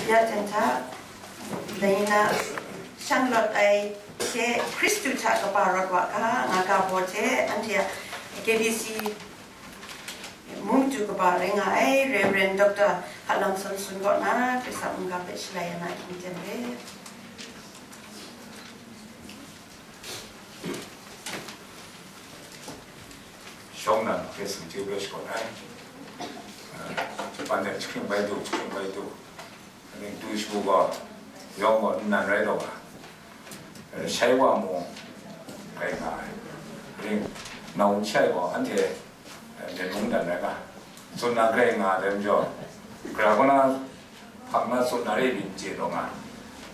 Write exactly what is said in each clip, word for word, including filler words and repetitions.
Ya jan hta, dai na, shang lawt ai hte Hkristu hta kaba rawt wa ga, nga ga baw hte, anhte a K B C mung matu kaba rai nga ai, Reverend Doctor Hkalam Samson kaw na, Hkristu a mungga hpe shalai ya na ahkying ten re. Shawng nnan hpe sing chyu bai shakawn ai. Japan de, Chikring bai du, Chikring bai du. Ning tu shagu gaw, yawng gaw nnan rai taw ga. Shai wa mung rai nga ai. Ning nau n shai gaw, anhte Myen mungdan rai nga. Tsun na grai nga ai majaw, gara kaw na hpang na tsun na re myit chye taw nga.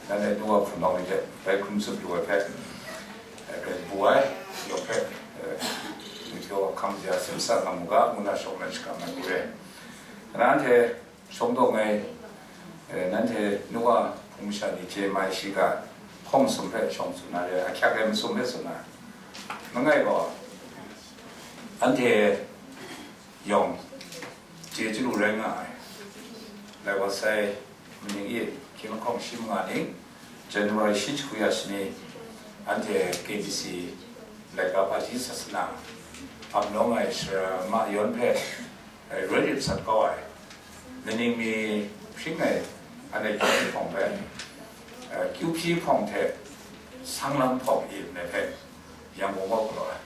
Nanhte nu wa hpunau ni hte bai hkrum tsup lu ai hpe, eh, rai bu ai, yawng hpe, eh, myit law hkam ja simsa nga mu ga, ngu na shawng na shakram ai hku re. Nanhte shawng daw ngai, eh, nanhte nu wa hpung masha ni hte mai shiga hpawng sum hpe shawng tsun na re, ahkyak ai masum hpe tsun na. Langai gaw, anhte yawng chye chyalu rai nga ai. Lai wa sai, maning e, hkying lahkawng shi manga ning, January shi jahku ya shani, anhte K B C laika hpaji sasana ap nawng ai sara ma yawn hpe, eh, rai rit sat kau ai. Maning mi hpring ai, anhte Q P hpawng hpe, eh, Q P hpawng hte Sanglam hpawng e nme hpe, Yangon kaw galaw ai,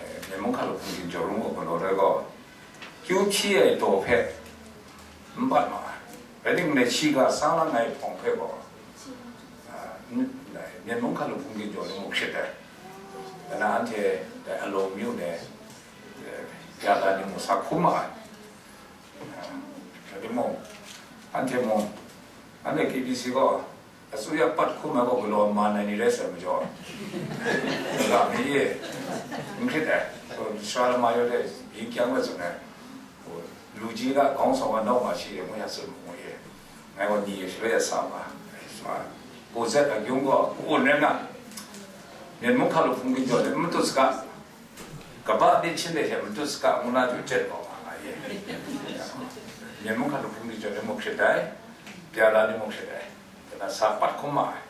eh, Myen mung hkalup hpung ginjaw rum kaw galaw ai gaw, Q P ai daw hpe n bat ma ai. Rai timung, dai shiga Sanglam ai hpawng hpe gaw, ah, n-, dai Myen mung hkalup hpung ginjaw ni mung hkrit ai. Dai na anhte dai Along myu ni, eh, ya da ni mung sa hkum ma ai. Ah, rai timung, anhte mung, anhte K B C gaw, asuya pat hkum ai gaw galaw man ai ni rai sai majaw, ga mi e, n hkrit ai. Sara lama yawng de yin kyang bai tsun ai, lu ji ga gawng sawng ga nau ma shi de, ngu ya tsun mu e. Ngai gaw ni shaloi ya sa ma, sa, ko zet a gyung gaw, ko-un rai nga, Myen mung hkalup hpung ginjaw de n matut saga, kaba byin shin de hte matut saga, ngu na ju jet kau nga nga ye. Myen mung hkalup hpung ginjaw de mung hkrit ai, Pyala ni mung hkrit ai. Dai na sa pat hkum ma ai.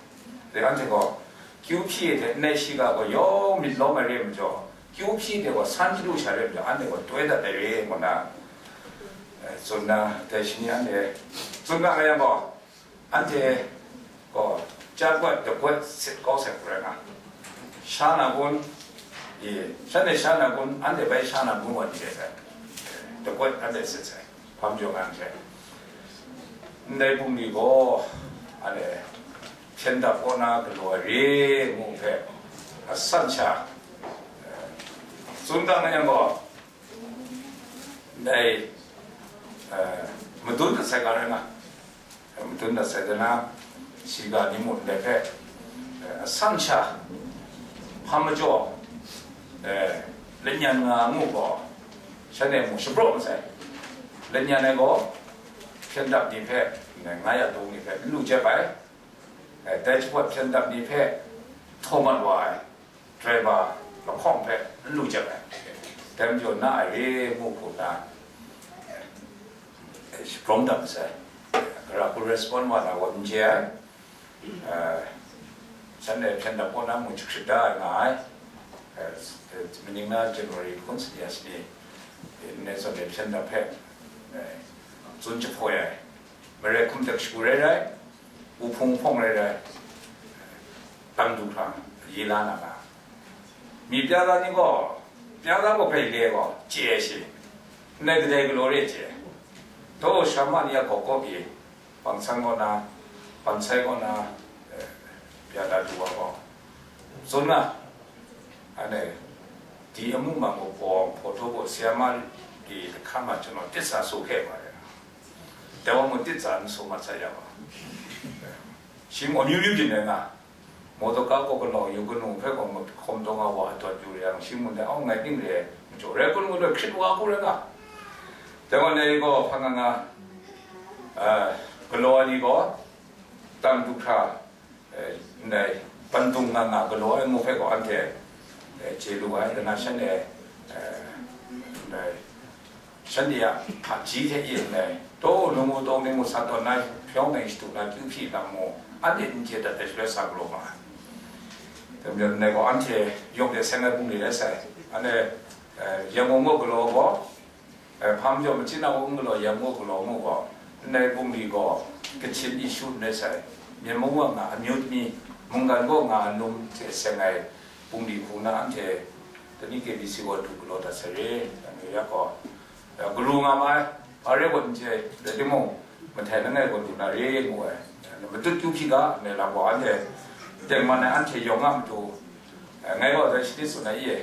Dai anhte gaw, Q P A hte n ai shiga gaw yawng myit lawm ai re ai majaw, Q P A hte gaw san chyalu sha re ai majaw, anhte gaw toi dat ai re, ngu na, eh, tsun na, dai shani anhte tsun na nga yang gaw, anhte gaw, chyat gwat dakwat sit kau sai hku rai nga. Sha na kun, e, shanhte sha na kun, anhte bai sha na kun wa ni de sai. Dakwat anhte sit sai. Hpa majaw nga hte, ndai bungli gaw, anhte hpyen dap kaw na galaw ai re ngu hpe, asan sha, eh, tsun dan na yang gaw, ndai, eh, madun dat sai ga rai nga. Madun dat sai dan na, shiga ni mung ndai hpe, eh, asan sha, hpa majaw, eh, lanyan nga ngu gaw, shanhte mung shapraw masai. Lanyan ai gaw, hpyen dap ni hpe, nga ya dung ni hpe n lu jep ai, eh, dai jahpawt hpyen dap ni hpe htaw mat wa ai, driver lahkawng hpe n lu jep ai, dai majaw na ai re ngu hku nna, eh, shapraw dat masai. Gara hku respond wa na gaw n chye ai. Eh, shanhte hpyen dap kaw na mung jahkrit da ai nga ai. Eh, maning na January hkun sani a sani, eh, ndai zawn e hpyen dap hpe, eh, tsun jahpoi ai. Marai hkum hte kashu rai rai, wuhpung hpawng rai rai, tang du hkra, ye la na nga. Mi Pyala ni gaw, Pyala gaw hpe le gaw, chye ai shi. Ndai kadai galaw re chye ai. Taw, sara ma ni a gawk kaw pyi, Pangsan kaw na, Pansai kaw na, eh, Pyala du wa gaw, tsun na, anhte, di amu mang gaw pawng, hpaw htaw gaw, sayama di lahkam a, janaw tit sa su hkye ma ai. Dai wa mung tit sa n su mat sa ya ma. Shi mung amyu myu byin ai nga. Motor car kaw kanu yu kanu hpe gaw, hkawm taw nga wa dawt yu yang, shi mung dai, au, ngai ning re, majaw rai kun ngu, hkrit wa hku rai nga. Dai gaw, ndai gaw, hpa nga nga, eh, galaw ai ni gaw, tang du hkra, eh, ndai, pandung nga nga galaw ai ngu hpe gaw, anhte, eh, chye lu ai, dai na shanhte, eh, ndai, shanhte a hpaji hte e ndai, Taw, nungmu tawng ni mu san tawn na, hpyawng na shadu na, kyu hpyi na mu, anhte n hte dat ai shaloi sa galaw ma ai. Dai majaw, ndai gaw anhte yawng de seng ai bungli rai sai. Anhte, eh, Yangon gaw galaw gaw, eh, hpa majaw, machin a gaw n galaw, Yangon gaw galaw mu gaw, ndai bungli gaw Kachin issue n rai sai. Myen mung wa nga, amyu mi, mungkan gaw nga, anum hte seng ai bungli hku na anhte, dai ni K B C gaw du galaw dat sai re, dai majaw gaw, eh, garu nga ma ai, hpa re gaw n chye, rai timung, mahtai langai gaw du na re ngu ai. Matut kyu hpyi ga, ndai lam gaw anhte tengman ai anhte yawng a matu, eh, ngai gaw dai shani tsun ai ye,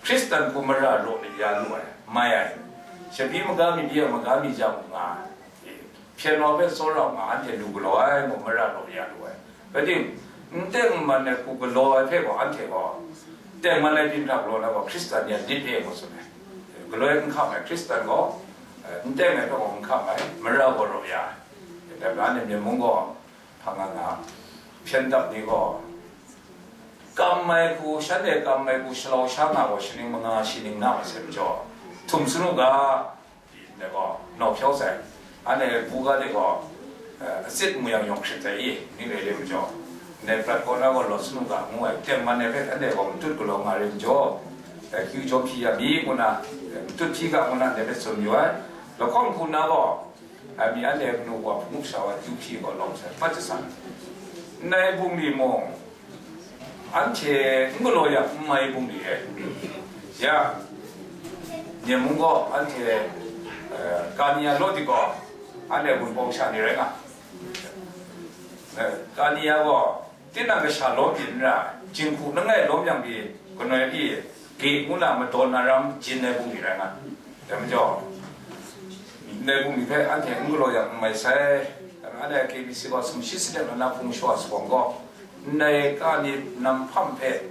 Hkristan hku mara raw ya lu ai, mai ai. Shabi maga mi, byi a maga mi jang nga, eh, hpyen wa hpe tsawra nga, anhte lu galaw ai, mung mara raw ya lu ai. Rai tim, n teng n man ai hku galaw ai hpe gaw, anhte gaw, tengman ai byin hta galaw na gaw, Hkristan ni a lit e ngu tsun ai. Galaw ai n hkam ai, Hkristan gaw, eh, n teng ai hpe gaw n hkam ai, mara gaw raw ya ai. Dai hpe anhte Myen mung gaw, hpa nga nga, hpyen dap ni gaw, kam ai hku, shanhte kam ai hku shalau sha nga gaw, shaning manga shi ning na masai majaw, htum sanu ga, Ndai gaw, nawk hpyaw sai, anhte buga de gaw, eh, atsit mu yang yawng hkrit sai i, ning rai le majaw, ndai prat kaw na gaw lawt sanu ga ngu ai, tengman ai hpe anhte gaw matut galaw nga re majaw, eh, kyu jaw hpyi ya mi ngu na, eh, matut hpyi ga ngu na ndai hpe tsun yu ai. Lahkawng hku na gaw, eh, mi anhte kanu gaw hpung sha wa kyu hpyi gaw lawm sai, hpa jasan. Ndai bungli mung, Anhte n galaw yang n mai bungli e. Ya, Myen mung gaw anhte, eh, Kaniya law di gaw, anhte gunpawng sha ni rai nga. Eh, Kaniya gaw, tinang kasha lawm byin n ra, jinghku langai lawm yang pyi, kanoi pyi, ge ngu na madawn na ram jin ai bungli rai nga. Dai majaw, ndai bungli hpe anhte n galaw yang n mai sai. Anhte K B C gaw sumshi sadep na hpung shawa sawng gaw, ndai ka ni nam hpam hpe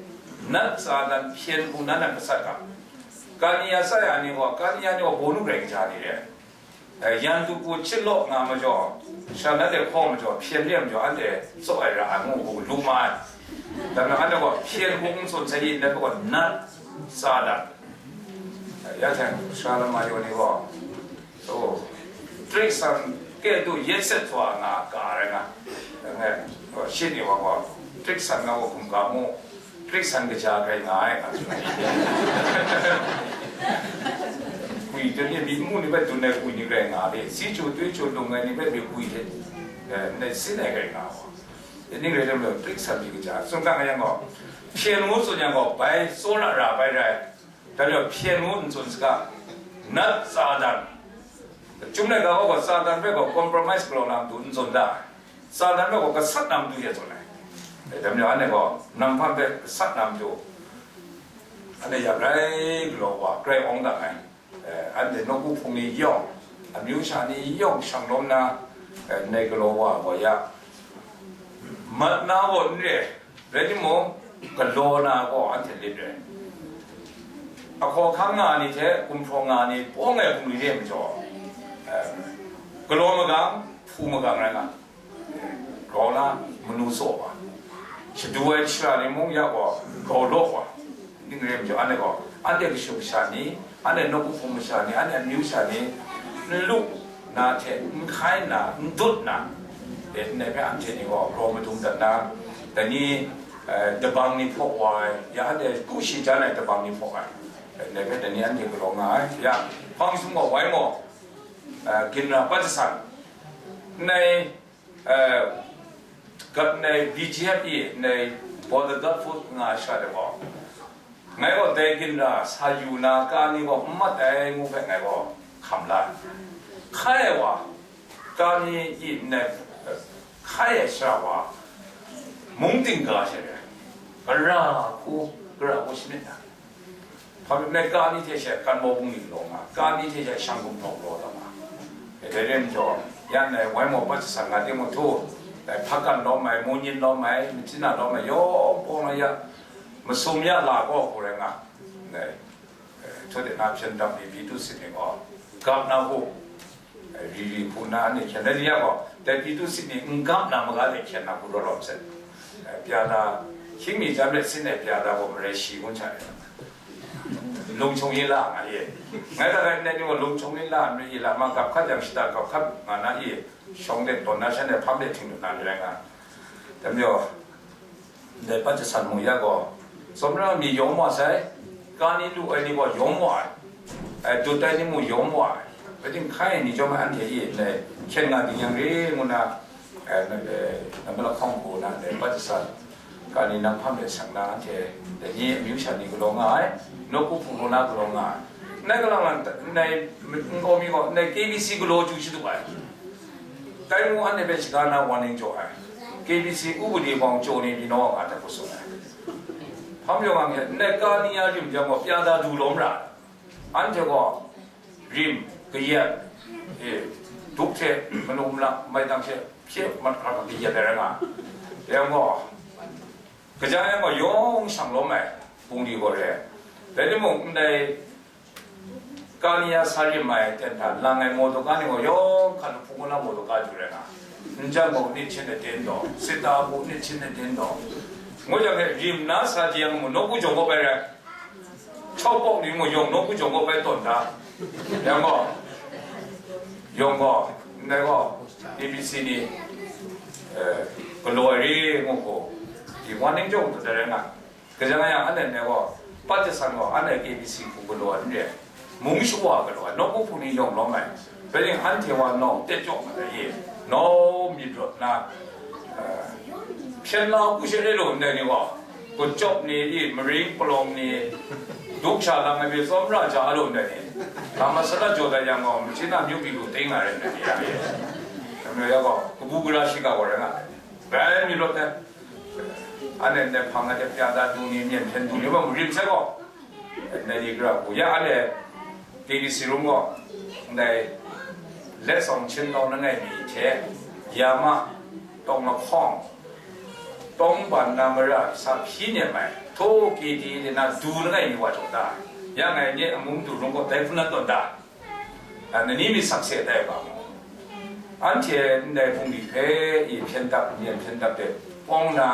nat tsa dan hpyen hpung nan ai masat ga, Kaniya tsai a ni gaw, Kaniya ni gaw bawnu grai kaja ni re ai. Eh, yan du ku chit law nga majaw, sha na de hkaw majaw, hpyen re ai majaw, anhte tsaw ai ra ai ngu hku lu ma ai. Dai majaw, anhte gaw hpyen hku n tsun sai i, ndai gaw nat tsa dan. Ya hten, sara lama yawng ni gaw, so, Hkristu kehtu yet set hkra nga ka rai nga. Dai ngai, shi ni wa gaw, Hkristu nga wa hkum ga mu, Hkristu kaja grai nga ai, nga tsun ai. Gwi dun ni, myit mu ni hpe dun ai gwi ni grai nga le, si chyu, tui chyu, lung ai ni hpe myit gwi hte, eh, ndai sin ai grai nga wa. Ning rai lam, Hkristu pyi kaja, tsun ga nga yang gaw, hpyen ngu tsun yang gaw, bai tsawra ra bai rai. Dai majaw hpyen ngu n tsun saga, nat tsa dan. Chyum laika gaw gaw tsa dan hpe gaw compromise galaw na matu n tsun da ai. Tsa dan hpe gaw gasat na matu e tsun ai. Eh, dai majaw anhte gaw nam hpang hpe gasat na matu, anhte ya grai galaw wa, grai awng dang ai. Eh, anhte nawku hpung ni yawng, amyu sha ni yawng shang lawm na, eh, ndai galaw wa gaw ya. Mat na gaw n re, rai timung, galaw na gaw anhte lit re. Ahkaw ahkang nga ni hte gumhpraw nga ni pawng ai bungli re majaw, eh, galaw magang, hpu magang rai nga, eh, grau na, manu tsaw wa, shadu ai shara ni mung ya gaw, grau law wa, ning re majaw, anhte gaw, anhte kashu kasha ni, anhte nawku hpung masha ni, anhte amyu sha ni, n lu na hte n hkai nna, n dut nna, e, ndai hpe anhte ni gaw grau madung dat na, dai ni, eh, dabang ni hpaw wa ai, ya anhte ku shi jan ai dabang ni hpaw ai, eh, ndai hpe dai ni anhte galaw nga ai. Ya, hpang jahtum gaw wai maw, eh, ginra pat jasan, ndai, eh, gat ndai B G F e, ndai Border Guard Force nga ai sha de gaw, Ngai gaw dai ginra sa yu na, ka ni gaw n mat ai ngu hpe ngai gaw hkam la ai. Hkai ai wa, ka ni i n ai, hkai ai shara wa, mung ting ga she re, gara hku, gara hku shamyit na, hpa myit me ka ni hte she kan baw bungli galaw nga, ka ni hte she shang gumhpraw galaw taw nga. E, dai re majaw, yan ai wai maw pat shasan nga ting mung htu, dai hpakan lawm ai, munyin lawm ai, machin a lawm ai, yawng pawng na ya, masum ya la gaw hku rai nga, dai, eh, htu de na hpyen dam ni, Pitu sit ni gaw, gap na hku, eh, ri ri hku na ni hkyen, dai ni ya gaw, dai Pitu sit ni n gap na maga de hkyen na hku rawt rawt sat. Eh, pyada, hkying mi jam let sin ai pyada gaw marai shi ngun hta e. Lung chung yin la nga ye. Ngai ta rai nna ni wa lung chung yin la, mi yi la, ma gap hkat yang shita gap hkat nga na ye. Shawng de tawn na shan de hpam de hting lu na ni rai nga. Dam yaw, dai pat jasan mu ya gaw, tsawmra mi yawng wa sai, ka ni lu ai ni gaw yawng wa ai, ai, dut ai ni mu yawng wa ai. Bai ting hkai ai ni chyawm ai anhte ye, ndai hkyen nga ding yang re ngu na, eh, na, eh, na ma lahkawng hku na, ndai pat jasan, ka ni nang hpam de sang na, anhte dai ni amyu sha ni galaw nga ai, nawku hpung law na galaw nga ai. Ndai galang lang, ndai n-, n-, n-, mi gaw, ndai K B C galaw chyu shadu ai. Dai mung anhte hpe shaga na warning jaw ai. K B C upadi bawng jaw ni pyi naw nga hta hku tsun ai. Hpam yawng ang hte, ndai ka ni ya rim jang gaw, pya da du lawm ra. Anhte gaw rim, kayat, e, duk hte, manu mala, mai tang hte, hpye mat hkra hkra kayat ai rai nga. Yang gaw, kaja yang gaw yawng shang lawm ai, bungli gaw re. Dai timung, ndai, ကားနည်း အစားရစ်မှန် တင်တာ လမ်းငယ် မော်တော်ကား နဲ့ ရော ခါ လူ ဖုန်း က မော်တော်ကား ယူ ရ ငါ နကြ မော် နစ် ချင်း နဲ့ တင်း တော့ စစ်သား အဖို့ နစ် ချင်း နဲ့ တင်း တော့ ငို ကြ ခဲ့ ရင် နား စား ခြင်း မ နှုတ် ကူ ကြောင့် ကို ပဲ ရ 6 ပေါက် နေ မ ယုံ နှုတ် ကူ ကြောင့် ကို ပဲ တွန် တာ ရ မော် ယုံ ကို နေ ကို A B C နေ အဲ ကလော် ရ ငို ကို ဒီ ဝါ နင်း ကြောင့် တ ရ ငါ ကကြ ရ အ နဲ့ နေ ကို ပတ် စံ ကို အ နဲ့ K B C ကို ကလော် ရ မုံ ရှု ဝါ ကလော် နှုတ် ကူ ဖုန် နေ ယုံ လော မယ် ပဲ ရင် ဟန် ထေ ဝါ နောင် တက် ကြောင့် မ ရ ရေ နော မြစ် တော့ နာ အဲ ဖြဲ လာ ကူ ရှ ရ လို့ နေ နေ ကို ကို ကျောက် နေ ဒီ မရင်း ပလောင် နေ ဒုက္ခ လာ င ပြ စော မရ ကြ လို့ နေ နေ ဒါ မှ ဆက် လက် ကြော် တဲ့ ရန်ကုန် မြစ် ချင်း နာ မြို့ ပြည် ကို သိမ်း လာ တဲ့ နေ နေ ရ ရေ ဒါ မျိုး ရောက် ကို ကပူ ကရာ ရှိ က ကို ရ ငါ ဘယ် မြစ် လို့ တဲ့ အ နဲ့ နဲ့ ဖမ်း တဲ့ ပြ တာ ဒူ နေ မြင့် ဖြဲ ဒူ နေ ဘ မ ရ စ ကို နေ ဒီ ကရာ ကို ရ အ နဲ့ K B C ရုံး ကို နေ လက်ဆောင် ချင်း တောင်း နေ နေ ချေ ရ မ တောင်း မ ခေါင် တောင်း ပန် န မ ရ စာ ဖြီး နေ မယ် ထို K T နေ နာ ဒူ နေ နေ ဝါ ကြောင့် တာ ရ င နေ အ မုန်း သူ ရုံး ကို တိုက် ဖု န တွန် တာ အ န နီ မီ စ က် စ ဲ တိုက် ပါ မ အ န် ထေ နေ ဖုန် ဒီ ဖဲ အ ဖြဲ တပ် နေ ဖြဲ တပ် တဲ့ ပေါင်း နာ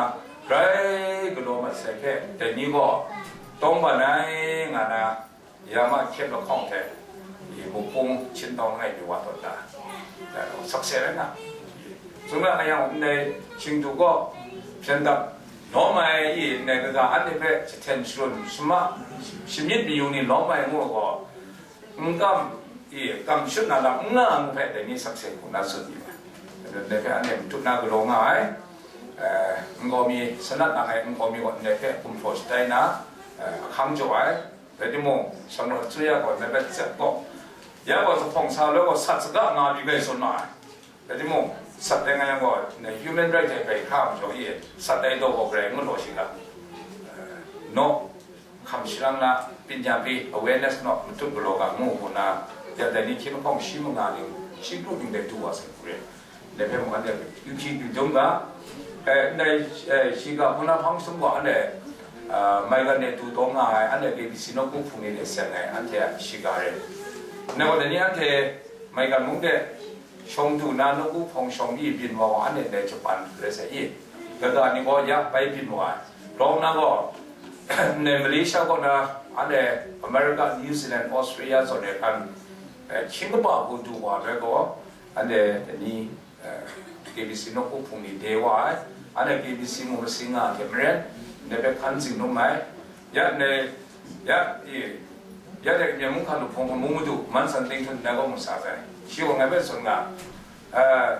ရဲ ကလော မ စ က် ဖဲ တ နီ ကို တောင်း ပန် နိုင် င နာ ရ မ ချေ ပ ခေါင် ထဲ အ မု ပုံ ချင်း တောင်း နေ ဒီ ဝါ တွန် တာ စ က် စ ဲ ရ နာ စ မ အ ယ ံ နေ ချင်း တူ ကို ဖြဲ တပ် နော မ အ နေ က က အ နေ ဖဲ စ ထ ရ စ မ ရှ မြစ် မ ယူ နီ နော မ အ ငို ကို N kam, i, kam shut na lam n nga ngu hpe dai ni sakse hku na tsun ni ai. Dai hpe anhte matut na galaw nga ai, eh, nkau mi sanat nang ai nkau mi gaw ndai hpe gumhpraw shatai na, eh, ahkang jaw ai. Rai timung, Shanglawt Asuya gaw ndai hpe tsep gaw, ya gaw zuphpawng sa loi gaw sat saga nga byi bai tsun ma ai. Rai timung, sat dai nga yang gaw, human right hte bai hkra majaw i, sat dai daw gaw garai ngut law shi ga. Eh, naw, hkam sharang na, panya pi, awareness naw, matut galaw ga ngu hku na, ya dai ni hkying lahkawng shi manga ning, shi kru ning dai du wa sai hku re. Dai hpe mung anhte yu hpyi yu dum ga, eh, ndai, eh, shi ga hpung na hpang sum gaw anhte, ah, maigan de du taw nga ai, anhte K B C nawku hpung ni de seng ai, anhte a shi ga re. Nang gaw dai ni anhte maigan mung de, shawng du na nawku hpawng shawng byin wa wa anhte ndai Japan rai sai i, kaga ni gaw ya bai byin wa ai. Rawng na gaw, ndai Malaysia kaw na, anhte America, New Zealand, Australia zawn e hkan, eh, hkying kaba hku du wa ai gaw, anhte dai ni, eh, K B C nawku hpung ni de wa ai, anhte K B C mung masing nga hte maren, ndai hpe hkan zing lum ai, ya ndai, ya, i, ya dai Myen mung hkalup hpung amu madu, man san ting hkun ndai gaw mu sa sai. Shi gaw ngai hpe tsun nga, eh,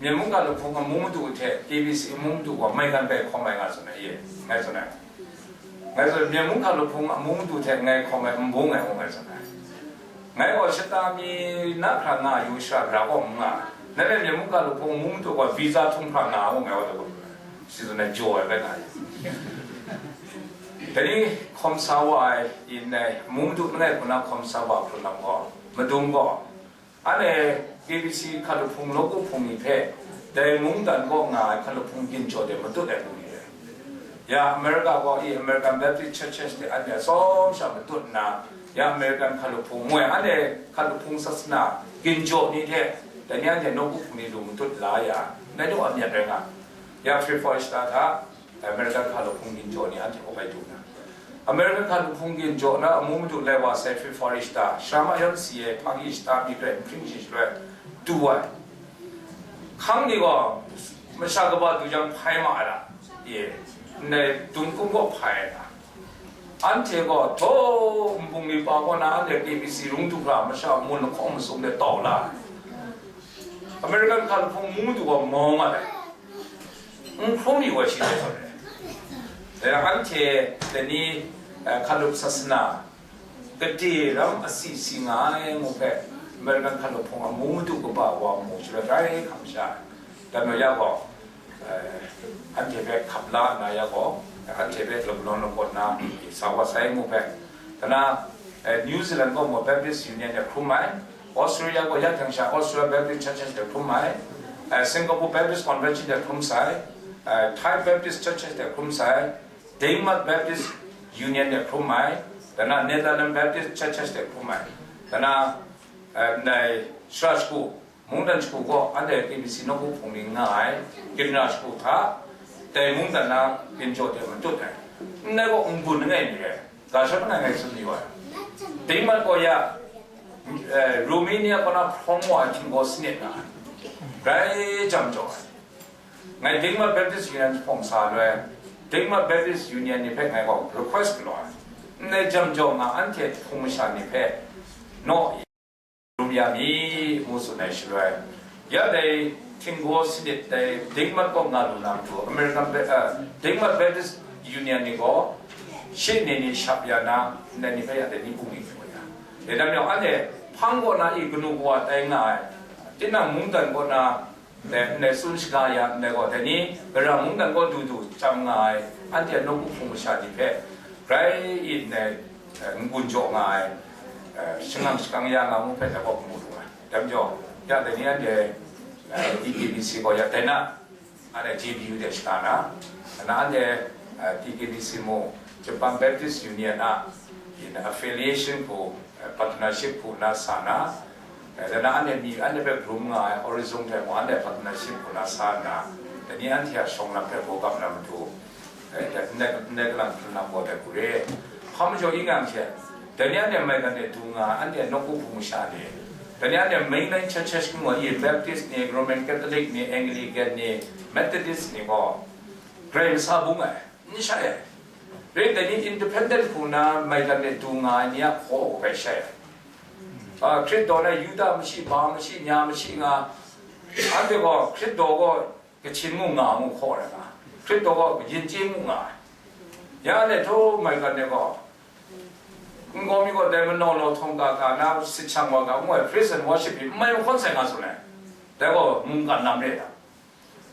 Myen mung hkalup hpung amu madu hte K B C amu madu gaw maigan bai hkawm ai nga tsun ai, ye, ngai tsun ai. Ngai tsun, Myen mung hkalup hpung amu madu hte ngai hkawm ai n bung ai, ngu ngai tsun ai. Ngai gaw shata mi na hkra nga yu shara gara gaw n nga ai. Ngai hpe Myen mung hkalup hpung amu madu gaw visa htum hkra nga, ngu ngai gaw, shi tsun ai, jaw ai bai nga ai. Dai ni hkawm sa wa ai, yin ai, amu madu langai hku na hkawm sa wa hpun lam gaw, madung gaw, anhte K B C hkalup hpung nawku hpung ni hpe, dai mungdan kaw nga ai hkalup hpung ginjaw de matut ai hpung ni re. Ya America kaw i American Baptist Churches de anhte atsawm sha matut nna, ya American hkalup hpung, moi anhte hkalup hpung sasana ginjaw ni hte, dai ni anhte nawku hpung ni lu matut la ya, ndai nu a myat rai nga, ya Freeport shata hta, American hkalup hpung ginjaw ni anhte kaw bai du nna, American hkandu hpung ginjaw na amu madu lai wa sai February shata, Sharm el Sheikh e hpang yi shata mi grai nhpring shi shaloi du ai. Hkang ni gaw masha kaba du jang hpai ma ai la, ye, ndai dum kum gaw hpai ai la. Anhte gaw htaw nbung ni pa kaw na anhte K B C rung du hkra masha mun lahkawng masum de tau la ai. American hkandu hpung mu du gaw mawng nga ai. N hkrum yu wa shi de sa re. Dai anhte dani, eh, hkalup sasana gade ram asi si nga ai ngu hpe, American hkalup hpung amu madu kaba wa mu shaloi grai hkam sha ai. Dan wa ya gaw, eh, anhte hpe hkap la nna ya gaw, anhte hpe lawm lawn lawm na sa wa sai ngu hpe, dana, eh, New Zealand gaw mu Baptist Union de hkrum ai, Australia gaw ya hkang sha Australia Baptist Churches de hkrum ai, eh, Singapore Baptist Convention de hkrum sai, eh, Thai Baptist Churches de hkrum sai, Denmark Baptist Union de hkrum ai, dana Netherlands Baptist Churches de hkrum ai, dana, eh, ndai Strasbourg, mungdan shagu gaw anhte K B C nawku hpung ni nga ai, ginra shagu hta, dai mungdan na ginjaw de matut ai, ndai gaw n-gun langai mi rai, ga shawt langai ngai tsun yu ai. Denmark gaw ya, eh, Romania kaw na hprawng wa ai htinggaw sanit nga ai, grai jam jaw ai. Ngai Denmark Baptist Union hpawng sa loi, Denmark Baptist Union ni hpe ngai gaw request galaw ai, ndai jam jaw nga anhte hpung masha ni hpe naw rum ya mi, ngu tsun ai shaloi, ya dai htinggaw sanit dai Denmark kaw nga lu na matu American Ba-, uh, Denmark Baptist Union ni gaw shi ni ni shap ya na, ndai ni hpe ya dai ni bung ni hkru ya. Dai dam yawng anhte hpang kaw na i kanu kawa tai nga ai, tinang mungdan kaw na, ndai, ndai tsun shaga ya ndai gaw, dai ni, Karai mungdan kaw du du chyam nga ai, anhte nawku hpung masha ni hpe, grai i ndai, eh, n-gun jaw nga ai, eh, shangang shakang ya nga ngu hpe, dai gaw mu lu ai. Dai majaw, ya dai ni anhte, eh, D K B C gaw ya dai na, anhte J B U de shaga na, na anhte, eh, D K B C mu, Japan Baptist Union a, in affiliation hku, eh, partnership hku na sa na, eh, dana anhte mi, anhte hpe grum nga ai Horizon hte mung anhte partnership hku na sa nna, dai ni anhte a shawng lam hpe baw gap na matu, eh, dai ndai, ndai kalang hpring lam gaw dai hku re. Hpa majaw i ngang hte, dai ni anhte maigan de du nga ai, anhte nawku hpung masha ni, dai ni anhte mainline churches ngu ai, Baptist ni, Roman Catholic ni, Anglican ni, Methodist ni gaw, Karai Kasang bung ai, n shai ai. Rai dai ni independent hku na maigan de du nga ai ni a hkaw hpe shai ai. Ah, Hkrit daw na Yuda mashi, ba mashi, nya mashi nga, anhte gaw Hkrit daw gaw kachin ngu nga ngu hkaw ai nga, Hkrit daw gaw yin chye ngu nga ai. Ya le htaw maigan de gaw, n gaw mi gaw dai manaw law htawng ga ga na sit shang wa ga ngu ai praise and worship ni n mai mahkawn sai nga tsun ai. Dai gaw mungkan lam re ai.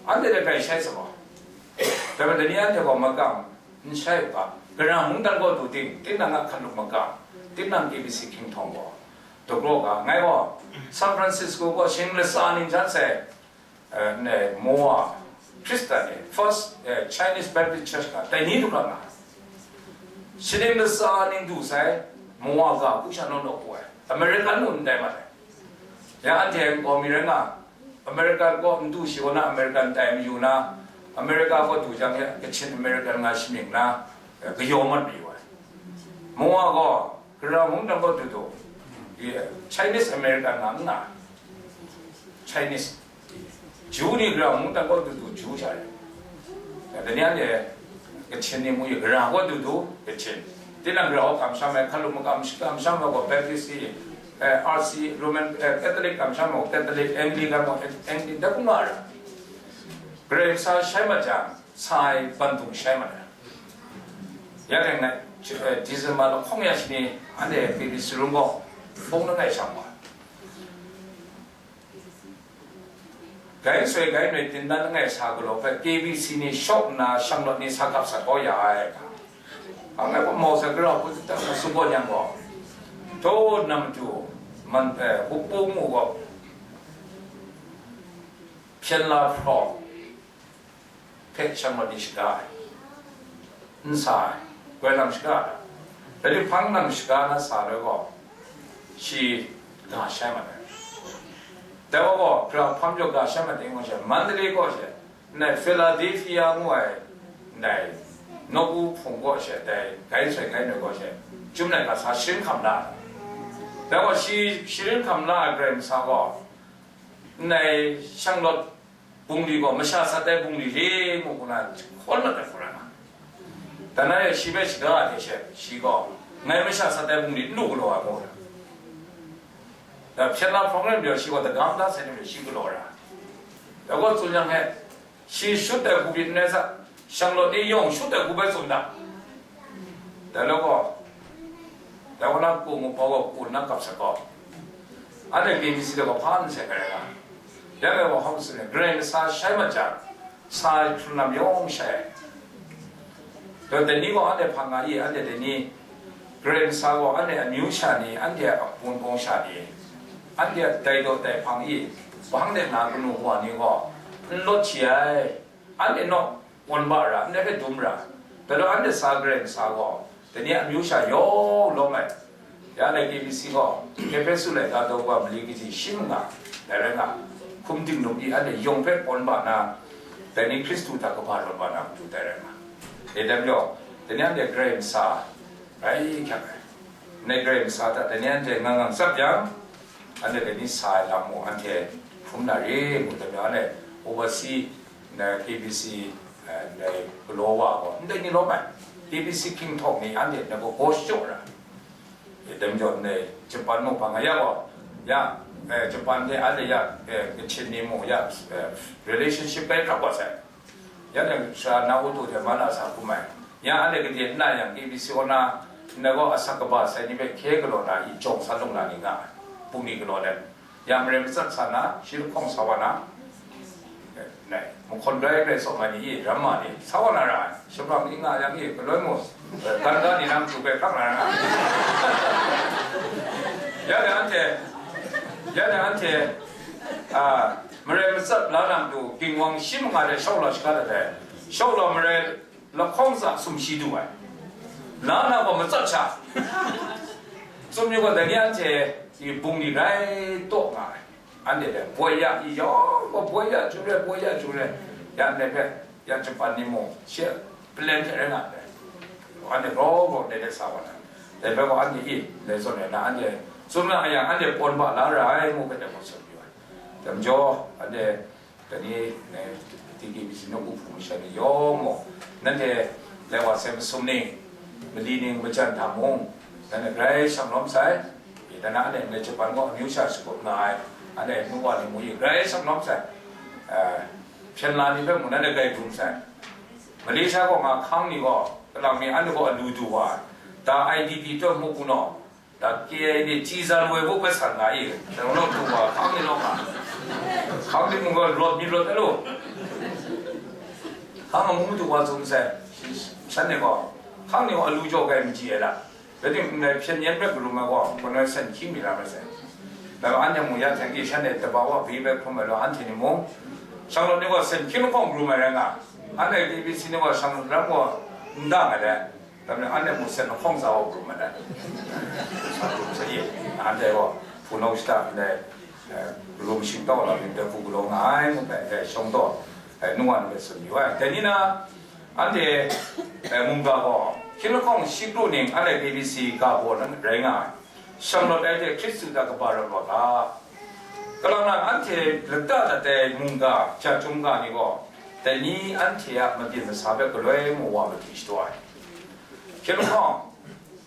Anhte dai hpe shai sa gaw, dai hpe dai ni anhte gaw makam n shai u ga, Karai mungdan kaw du ting, tinang a hkalup makam, tinang K B C hkying htawng gaw, dagraw ga, ngai gaw, San Francisco gaw shing latsa ning jan sai, eh, ne, Moa, Hkristan ni, First, eh, Chinese Baptist Church ga, dai ni du hkra nga, shing latsa ning du sai, Moa ga, hku sha naw naw hku ai, American nu ndai mat ai. Ya anhte gaw mi rai nga, American kaw n du shi kaw na American tai mayu na, America kaw du jang ya Kachin American nga shamying na, eh, kayawm mat mayu ai. Moa gaw Karai mungdan kaw du du, ye, Chinese American nga n nga, Chinese, Jew ni Karai mungdan kaw du du Jew sha re. Dai ni anhte Kachin ni mu ye Karai kaw du du Kachin. Tinang Karai kaw kamsham ai, hkalup makam shi kamsham ai gaw Baptist ni, eh, R C, Roman, eh, Catholic kamsham ai gaw Catholic, Anglican gaw Anglican, dai hkrum nga ra. Karai Kasang shai mat jang, sai bandung shai mat ai. Ya rai ngai, eh, December lahkawng ya shi ni, anhte P B C room gaw, phone langai shang wa. Gai soi gai noi tindan langai sa galaw hpe K B C ni shawk nna shanglawt ni sa gap sa kau ya ai. Angai gaw mau sa grau hku tsang masum gaw yang gaw, daw na matu man, eh, hku pu mu gaw, hpyen la hpraw hpe shanglawt ni shaga ai. N sa ai, goi lang shaga ai. Dai hpang nang shaga na sa loi gaw, shi ga shai mat ai. Dai wa gaw, hkra hpang jaw ga shai mat ai ngu she, Mandalay kaw she, ndai Philadelphia ngu ai, ndai Nawku hpung kaw she, dai, gai sai gai noi kaw she, Chyum laika sa sharin hkam la. Dai gaw shi sharin hkam la ai Karai Kasang gaw, ndai shanglawt bungli gaw masha sat ai bungli re mu, ngu na hkawn mat ai hku rai nga. Dan na e shi hpe shaga ai hte she, shi gaw, ngai masha sat ai bungli n lu galaw ai, ngu na. Da hpyen la hprawng rai majaw, shi gaw dagam da sai ni majaw, shi galaw ra. Da gaw tsun yang he, shi shut ai hku byin n rai sa, shanglawt ni yawng shut ai hku bai tsun da. Da law gaw, da gaw na ku ngu pau gaw ku nna kap sat gaw, anhte K B C de gaw hpa n sai hkrai nga. Ya ngai gaw hawng tsun ai, Karai Kasang shai mat jang, sa hkrun lam yawng shai ai. Dai ni gaw anhte hpang nga i, anhte dai ni, Karai Kasang gaw anhte amyu sha ni, anhte a hpung bawng sha ni, anhte a dai daw dai hpang i, bahng de na kanu wa ni gaw, n lawt shi ai, anhte naw kawn ba ra, anhte hpe dum ra, dai law anhte sa Karai Kasang gaw, dai ni amyu sha yawng lawm ai. Ya dai K B C gaw, Ehpesu laika daw wa mali kaji shi manga, dai rai nga, hkum ding lum i anhte yawng hpe kawn ba na, dai ni Hkristu hta kaba rawt ba na matu dai rai nga. E dai majaw, dai ni anhte Karai Masa rai hkyak ai. Ndai Karai Masa hta dai ni anhte ngang ngang tsap yang, anhte dai ni sa ai lam mung anhte hkrum na re ngu dai majaw, anhte oversea, na K B C, eh, ndai galaw wa gaw, ndai ni lawm ai. K B C hkying htawng ni anhte na gaw gaw shachyaw ra. E, dai majaw ndai Japan mung hpang nga ya gaw, ya, eh, Japan de anhte ya, eh, Kachin ni mung ya, eh, relationship bai hkrak wa sai. Ya dai sara na utu hte ma na sa hkum ai. Ya anhte gade n na yang K B C kaw na, ndai gaw asak kaba sai ni hpe hkye galaw na i jawng san lung na ni nga ai. Bungli galaw let. Ya mare matsat sa na, shi lahkawng sa wa na, eh, nai, mahkawn rai rai sawng ai ni, ram ma ni, sa wa na ra ai, shabram ni nga yang i, galoi mu, eh, gan ga ni lam tu bai hkrak na ra ai. Ya de anhte, ya de anhte, a, mare matsat la nang tu, ginwang shi manga de shau la shaga dat ai, shau la mare lahkawng sa sumshi du ai. La na gaw matsat sha. Tsun yu gaw, dai ni anhte i bungli rai taw nga ai. Anhte dai boi ya i yawng gaw boi ya chyu re, boi ya chyu re. Ya ndai hpe, ya Japan ni mung, she palen hte rai nga ndai. Anhte grau grau ndai de sa wa na. Dai hpe gaw anhte i, dai zawn e na anhte tsun nga yang, anhte pawn ba la ra ai ngu hpe dai gaw tsun yu ai. Dai majaw, anhte Dai ni, eh, T K B C nawku hpung masha ni yawng mung, nanhte lai wa sai masum ning, mali ning, majan hta mung, nanhte grai shanglawm sai, i, dan na anhte ndai Japan gaw amyu sha shagup nga ai, anhte nu wa ni mung i grai shanglawm sai, eh, hpyen la ni hpe mung nanhte grai dum sai. Malaysia gaw nga hkang ni gaw, kalang mi anhte gaw alu du wa ai, da I D P taw mu ku naw, Da K I A ni Chizan woi bu hpe san nga i, dang law tu wa, hkang ni law nga. Hkang ni mung gaw rawt mi rawt a lu. Hkang a mu tu wa tsun sai, shan ni gaw, hkang ni gaw alu jaw kai maji ai la. Rai timung, ndai hpyen yen hpe karum ai gaw, kaw na san hkying mi ram ai sai. Dai gaw anhte mung ya hten ki shan e daba wa bi bai hkrum ai law, anhte ni mung, shanglawt ni gaw san hkying lahkawng karum ai rai nga. Anhte K B C ni gaw shanglawt ram gaw n dang ai dai. Dai majaw, anhte mung sen lahkawng sa wa karum ai dai. Sa karum sa ye, anhte gaw hpunau shada ndai, eh, rum shingtau lam ni dai hku galaw nga ai ngu hpe, eh, shawng taw, eh, nu wa ni hpe tsun yu ai. Dai ni na, anhte, eh, mungga gaw, hkying lahkawng shi kru ning, anhte K B C ga baw na rai nga ai. Shanglawt ai hte Hkristu hta kaba rawt wa ga. Kalang nang anhte lata dat ai mungga, ja chyum ga ni gaw, dai ni anhte a mabyin masa hpe galoi mu wa madu shadaw ai. Hkying lahkawng,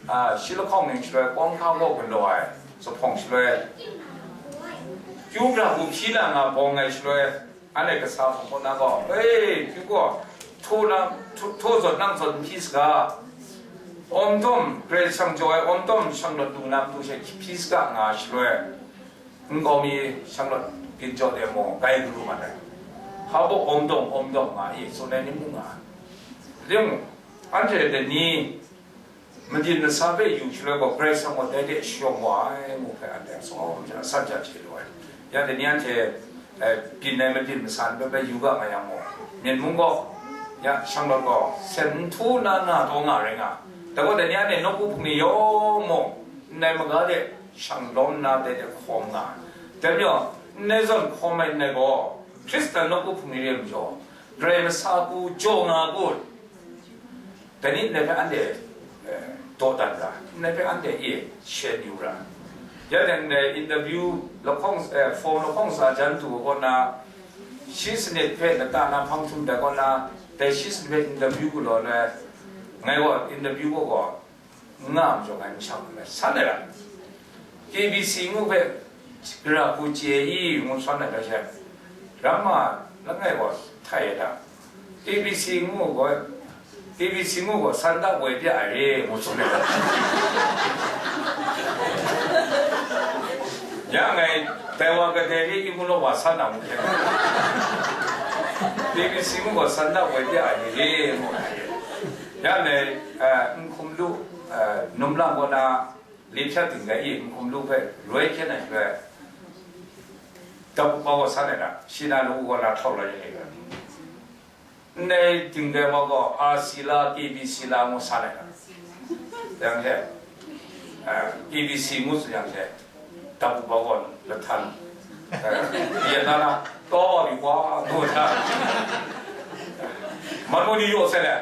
a, shi lahkawng ning shaloi, kawng hka gaw galaw ai, zuphpawng shaloi, kyu gara bu hpyi na nga bawng ai shaloi, anhte kasa hpang kaw na gaw, e, kyu gaw, htaw na, htaw, htaw zawn nang zawn n hpyi saga, awm dawm, Karai Kasang jaw ai awm dawm shanglawt lu na matu she hpyi saga nga shaloi, nkau mi shanglawt ginjaw de mung gai garu mat ai. Hpa baw awm dawm, awm dawm nga i, tsun ai ni mung nga ai. Ring, anhte dai ni, Madin masa hpe yu shaloi gaw, Karai Kasang gaw dai de shayawng wa ai ngu hpe anhte atsawm hte asan hte chye lu ai. Ya dai ni anhte, eh, byin ai madin masa ni hpe bai yu ga nga yang mung, myen mung gaw, ya, shanglawt gaw, sen n htu na na taw nga rai nga. Dai gaw, dai ni anhte nawku hpung ni yawng mung, ndai maga de shanglawm nna dai de hkawm nga ai. Dai majaw, ndai zawn hkawm ai ndai gaw, Hkristan nawku hpung ni re ai majaw, Karai masa hku jaw nga kun? Dai ni ndai hpe anhte, eh, dawdan ra, ndai hpe anhte e shen yu ra. Ya dang dai interview lahkawng, eh, form lahkawng sa jan tu kaw na, shi sanit hpe lata na hpang htum dai kaw na, dai shi sanit hpe interview galaw na, ngai gaw interview gaw gaw, n nga majaw ngai n shang n rai, san ai ra. K B C ngu hpe gara hku chye i ngu san ai hpe she, ramma langai gaw htai ai ta? K B C ngu gaw, K B C ngu gaw san da woi bya ai re ngu tsun ai ta? Ya ngai, dai wa kadai re i ngu law wa san na mu hte, K B C ngu gaw san da woi bya ai re ngu ai re. Ya ngai, eh, n hkum lu, eh, num lang kaw na, li hpyak ting rai i, n hkum lu hpe roi hkyen ai hpe, dapu pa gaw san ai na, shi na lu gaw na htau la yang e ga. Ndai ting rai wa gaw, a si la, K B C la ngu san ai na. Yang hte, eh, K B C ngu tsun yang hte, dapu pa gaw lahtan, eh, ya na na, taw wa mi kwa, ngu na. Man mu ni yaw sai le.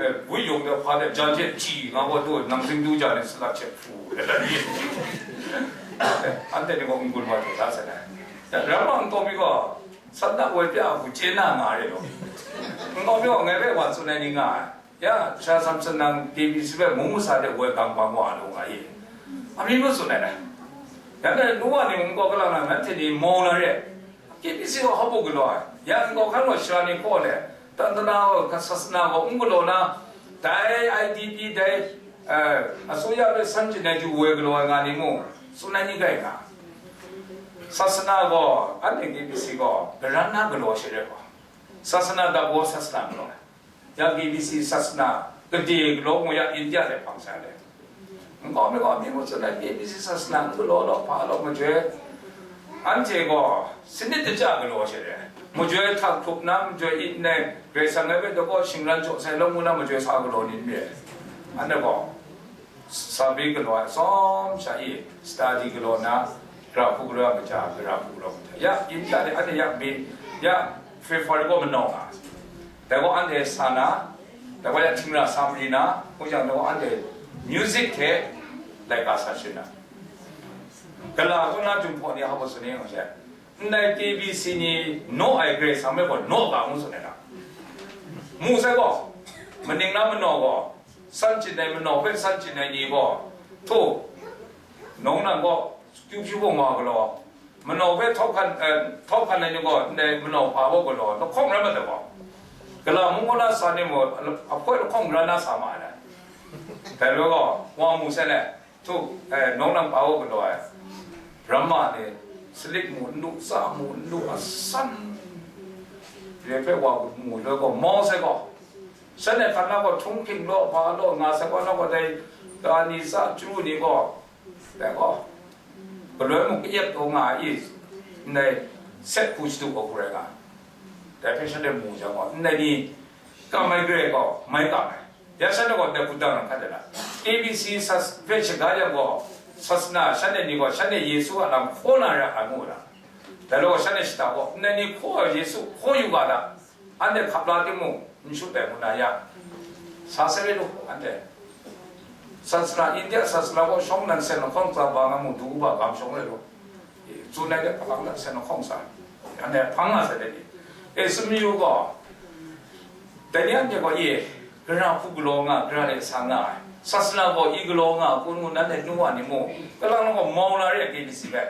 Eh, wui yawng de hpa de jan hte ji nga gaw du, nang zing du ja ni sala hte hpu de la ni. Anhte ni gaw n-gun wa du la sai na. Ramma n tawm mi gaw, san da woi pya a hku chye na nga re law. N tawm mi gaw ngai hpe wa tsun ai ni nga ai. Ya, sha Samson nang K B C hpe mung masa de woi gang bang wa lu nga i. Amying nu tsun ai na. Ya, nu wa ni mung kaw kalang na, nanhte ni mau na re. K B C gaw hpa galaw ai, ya n-, gaw hkan gaw sara ni hkaw le, tantana gaw, sasana gaw n galaw na, dai I D P, dai, eh, asuya hpe san chyen ai ju woi galaw ai nga ni mung, tsun ai ni gai nga. Sasana gaw, anhte K B C gaw, garan na galaw she re gaw, sasana dap gaw sasana galaw ai. Ya K B C sasana gade galaw ngu ya India de hpang sa le. Nkau mi gaw mi mu tsun ai K B C sasana n galaw law hpa law majoi, anhte gaw sanit kaja galaw she re. Majoi htak hkrup na majoi it nai, Karai Kasang ai hpe daw kaw shingran jaw sai law ngu na majoi sa galaw ni n re. Anhte gaw, Sabi galaw ai tsawm sha i, study galaw na, gara hku gara ai maja, gara hku gara ai maja. Ya, India de anhte ya mi, ya, February gaw manaw nga. Dai gaw anhte sa na, dai gaw ya htingra sa mari na, hku jang dai gaw anhte music hte laika sa shin na. Gala kaw na Jinghpaw ni hpa tsun ni yang she, ndai K B C ni naw ai Karai Kasang hpe gaw naw ga ngu tsun ai na. Mu sai gaw, maning na manaw gaw, san chyen ai manaw hpe san chyen ai ni gaw, htu, nawng nan gaw, kyu hpyi bawng wa galaw, manaw hpe htawk hkan, eh, htawk hkan ai ni gaw, ndai manaw hpa gaw galaw, lahkawng rai mat ai gaw, gala mung gaw na sa ni mung, ahpoi lahkawng rai na sa ma ai. Dai rai gaw, wa mu sai le, htu, eh, nawng nan hpa gaw galaw ai, ramma ni, slip mu n lu, tsa mu n lu, asan, re hpe wa mu loi gaw, mau sai gaw, shanhte hkan na gaw htunghking law, hpa law, nga sai gaw, na gaw dai, ga ni tsa chyu ni gaw, dai gaw, galoi mung kayep taw nga ai i, ndai set hku shadu gaw hku rai nga, dai hpe shanhte mu jang gaw, ndai ni kam ai Karai gaw, mai kam ai. Ya shanhte gaw dai hku dang na hkat ai na. K B C sas-, hpe shaga yang gaw, sasana shanhte ni gaw, shanhte Yesu a lam hkaw na ra ai ngu na. Dai law gaw shanhte shada gaw, ndai ni hkaw ai Yesu hkaw yu ga da. Anhte hkap la timung, n shut ai ngu na ya, sa sai re lu, anhte. Sasana, India sasana gaw shawng nnan sen lahkawng tsa ba nga mu, du ba gam shawng re lu. E, tsun ai de, palak nnan sen lahkawng tsa. Anhte hpang nga sai de ni. E, sumyu gaw, dai ni anhte gaw, e, gara hku galaw nga, gara de sa nga ai. Sasana gaw, i galaw nga, kun ngu nanhte nu wa ni mu. Kalang gaw mau na re, K B C hpe.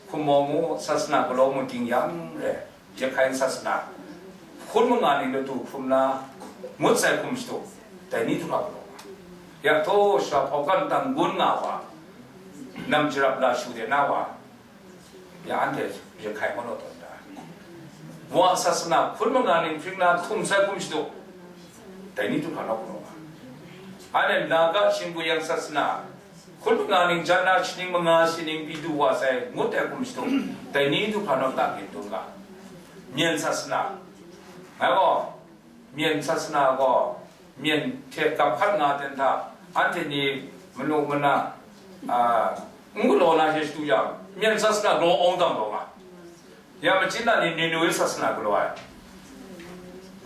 Hkum mau mu, sasana galaw mu ting yang re, Jahkai sasana hkun manga ning latu hkrum na, ngut sai hkum shadu, dai ni hta galaw nga. Ya htaw, sha hpau kan tang gun nga wa, nam jarap la shu de na wa, ya anhte Jahkai maw law tawn da. Wa sasana hkun manga ning hpring na htum sai hkum shadu, dai ni hta galaw nga. Anhte Naga Shingbuyang sasana, hkun manga ning jan na shaning manga shaning pyi du wa sai, ngut ai hkum shadu, dai ni du hkra naw ta byin dum ga. Myen sasana, ngai gaw, Myen sasana gaw, Myen hte gap hkat nga ten hta, anhte ni manu mana, a, n galaw na she shadu yang, Myen sasana galaw awng dang law nga. Ya, machin na ni Ninewe sasana galaw ai.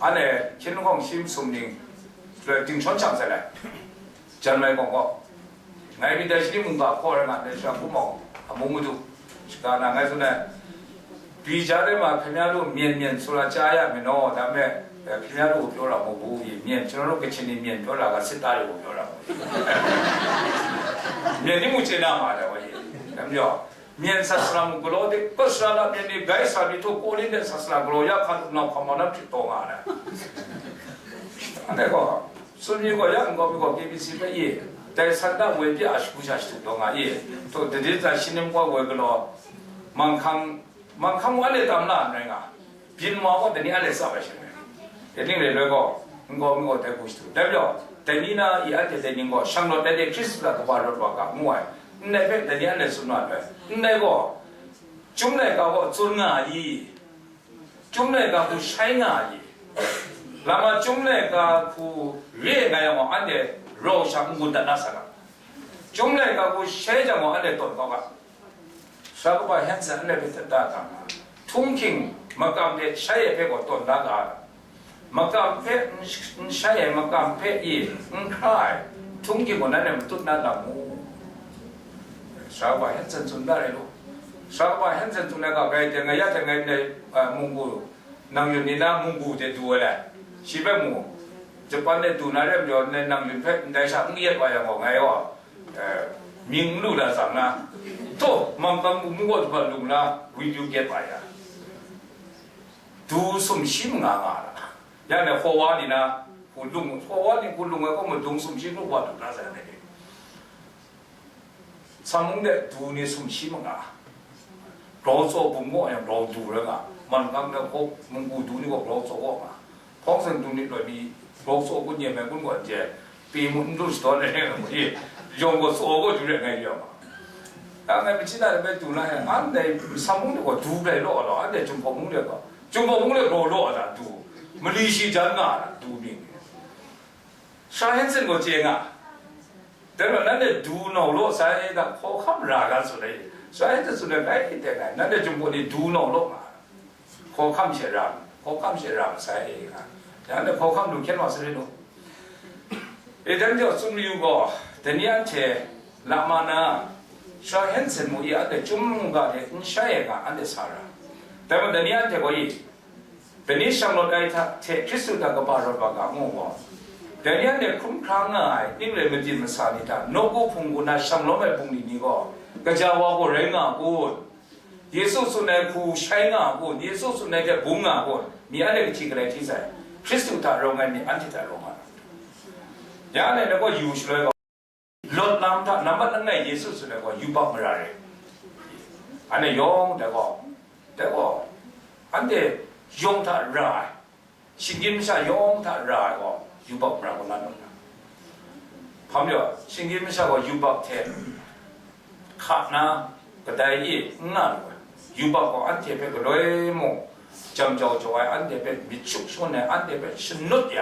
Anhte hkying lahkawng shi masum ning, Shaloi ting shawn shang sai lai. Jan mai gaw gaw, ngai myit dai shani mungga hkaw rai nga ndai, shara hkum mung, amung madu, shaga na ngai tsun ai, 比较的话，ခင်ဗျားတို့ မျက်မျက်ဆိုတာ ကြားရမယ်နော်။ ဒါပေမဲ့ ခင်ဗျားတို့ကို ပြောတာမဟုတ်ဘူး။ မျက် ကျွန်တော်တို့ ကချင်နေ မျက်ပြောတာက စစ်သားတွေကို ပြောတာမဟုတ်ဘူး။ မျက်နှိမူကျင်နာမှာလေ။ ဘာကြီး။ ဒါမျိုး မျက်ဆဆလာမှုကလောတဲ့ ကဆလာမျက်နှိ ဂိုင်းစာပြီးထုတ်ကိုလေးနဲ့ ဆဆလာကလောရခါနောက်ခါမှာ နောက်ဖြစ်တော့မှာလေ။ အဲ့တော့ စွန်မြော်ရန်ကုန်ပြည် KBC ပဲရေး တိုင်ဆန္ဒဝင်ပြအရှုပ်ရှာရှုပ်တော့ငါရေး ထို့တဒိသ ရှင်းလင်းပွဲဝယ်ကလော မန်ခမ်း မန်ခမ်းဝါလေတမ်လာ နိုင်ငံ ပြင်မှာတော့ တနည်းအားလျော်စပါရှင်။ ဒီနေ့လည်းတော့ ငေါငေါတဲ့ကို ရှိတယ်။ ဒါကြောင့် တနည်းနာ အီအပ်တဲ့ ငေါရှမ်းတော်တဲ့ ခရစ်စတန်ကမ္ဘာတော်က ငိုးဝဲ နဲ့ပဲ တနည်းအားလျော်စွမ်းတော့ပဲ နဲ့ကော ကျုံးတဲ့ကောင်က စွန့်ငါကြီး ကျုံးတဲ့ကောင်က ဆိုင်ငါကြီး လမ်းမှာ ကျုံးတဲ့ကောင်က ရဲငါရော အဲ့ဒီ ရောရှာမှုတတ်နားစားတာ ကျုံးတဲ့ကောင်က ဆိုင်ကြမှာ အဲ့ဒီ တော်ကောင်းက Shabba Hansen နဲ့ပဲ သက်သာတာမှာ ထုံးခင် မကမ်တဲ့ ဆိုင်ရဲ့ဘက်ကို တွန်းတာက မကမ်ဖက် ဆိုင်ရဲ့ မကမ်ဖက် ရေ ငခရိုင် ထုံးခင်ကို နားနဲ့ မတွတ်နားတာမို့ Shabba Hansen စွန့်တာလေလို့ Shabba Hansen စွန့်တဲ့က ဂိုင်းတဲ့ ငရတဲ့ ငရတဲ့ မုံကို နံယွန်းနေလား မုံကို တဲ့ တူဝဲလဲ ရှိဘက်မူ ဂျပန်နဲ့ တူနားတဲ့ ပြောနဲ့ နံယွန်းဖက် တိုင်ရှာ ငရပါရမော် ငါရော အဲ မြင်းလူလာဆောင်လား တို့ မှန်ကန်မှု မှုကို တစ်ပတ် လုံလား ဝီဒူကက်ပါရ ဒူး စုံရှိမငါငါလား ရနဲ့ ဟောဝါနေနာ ဟို လုံ ဟောဝါနေ ဟို လုံဝဲ ကမ္မဒုံ စုံရှိလို့ ဝါဒူး လား ဆိုင်နေတယ် ဆံမုန်တဲ့ ဒူး နေ စုံရှိမငါ ရော စော ဘုံ မော့ ရော ဒူး ရ က မှန်ကန်တဲ့ ဟော မုံကူ ဒူး နေ ကို ရော စော ဝါ မှာ ဖောင်းစံသူနစ်လွယ်ပြီး ရော စော ကို ညံ့မယ် ကွန်း ကွန်း ကျဲ ပေမုန်းလို့ တော်တယ် ဟဲ့ မုန်းကြီး ရော ကို စော ကို ယူတဲ့ ငယ် ရော မှာ ဒါ ငယ် မချစ်တာ ပဲ တူ လာ ဟဲ့ အန် တဲ့ ဆံမုန် ကို ဒူး ပဲ လို့ တော့ အန် တဲ့ ကျွန် ဖော် မုန်း တဲ့ ကော ကျွန် ဖော် မုန်း တဲ့ ရော လို့ အတာ ဒူး မလီ ရှိ ချမ်း သာ ဒူး နေ Shabba Hansen ကို ကျဲ ငါ ဒါပေမဲ့ နန်းတဲ့ ဒူး နော် လို့ ဆိုင် က ခေါ် ခပ် ရာ က ဆို တဲ့ Shabba Hansen ဆို တဲ့ အဲ့ တဲ့ က နန်းတဲ့ ကျွန် ဖော် နေ ဒူး နော် လို့ မှာ ခေါ်ခပ် ရှေ့ ရာ ခေါ်ခပ် ရှေ့ ရာ ဆိုင် က ဒါနဲ့ ခေါ်ခပ် လို့ ခဲ မှာ ဆို လို့ အဲ ဒါကြောင့် စွန်ရယူ က တနည်းအားဖြင့် လမနာ Shabba Hansen မူ ရ တဲ့ ကျွန် က တဲ့ ငဆိုင် က အဲ့ တဲ့ စား ရာ ဒါပေမဲ့ တနည်းအားဖြင့် ကို ရ တနည်း ရှမ်းတော်တိုင်းထက် ခရစ်သူ့တန်ကမ္ဘာတော်ဘက်က ငို့ဝါ တနည်းအားဖြင့် ခုံခါငါ အင်္ဂလိပ် မတင်မဆာ နေတာ နှုတ်ကိုဖုံကို နား ရှမ်းလောင်းမဲ့ ပုံတွေ နေ ကော ကကြာဝါကို ရဲငါကို ယေရှုဆိုတဲ့ ခုရှိုင်းငါကို ယေရှုဆိုတဲ့ ဘုံငါကို မြင်ရတဲ့ ကချီကလေး ထိဆိုင် ခရစ်သူ့ထံတော်ငယ် မြင်အပ်တဲ့ တော်မှာ ရတဲ့ တော့ ယူရှလွဲ က လွတ်လမ်းထက် နံပါတ်နှစ် နဲ့ ယေရှုဆိုတဲ့ က ယူပါမရတဲ့ အဲ့နဲ့ ရောင်းတဲ့ ကော တဲ့ ကော အဲ့တဲ့ ရောင်းထက် ရာ ရှင်ဂိမ်းမရှောင် ရောင်းထက် ရာ က ယူပါမရ ကို နားတော့တာ ဘာလို့ ရှင်ဂိမ်းမရှောင် က ယူပါထဲ ခါနာ ကတိုင် ရ ငါ လို့ ယူပါ က အဲ့တဲ့ ပဲ ကလွဲမို့ ကြံကြောက်ကြောက် အဲ့တဲ့ ပဲ မစ်ချုပ် ဆို နဲ့ အဲ့တဲ့ ပဲ ရှနုတ် ရ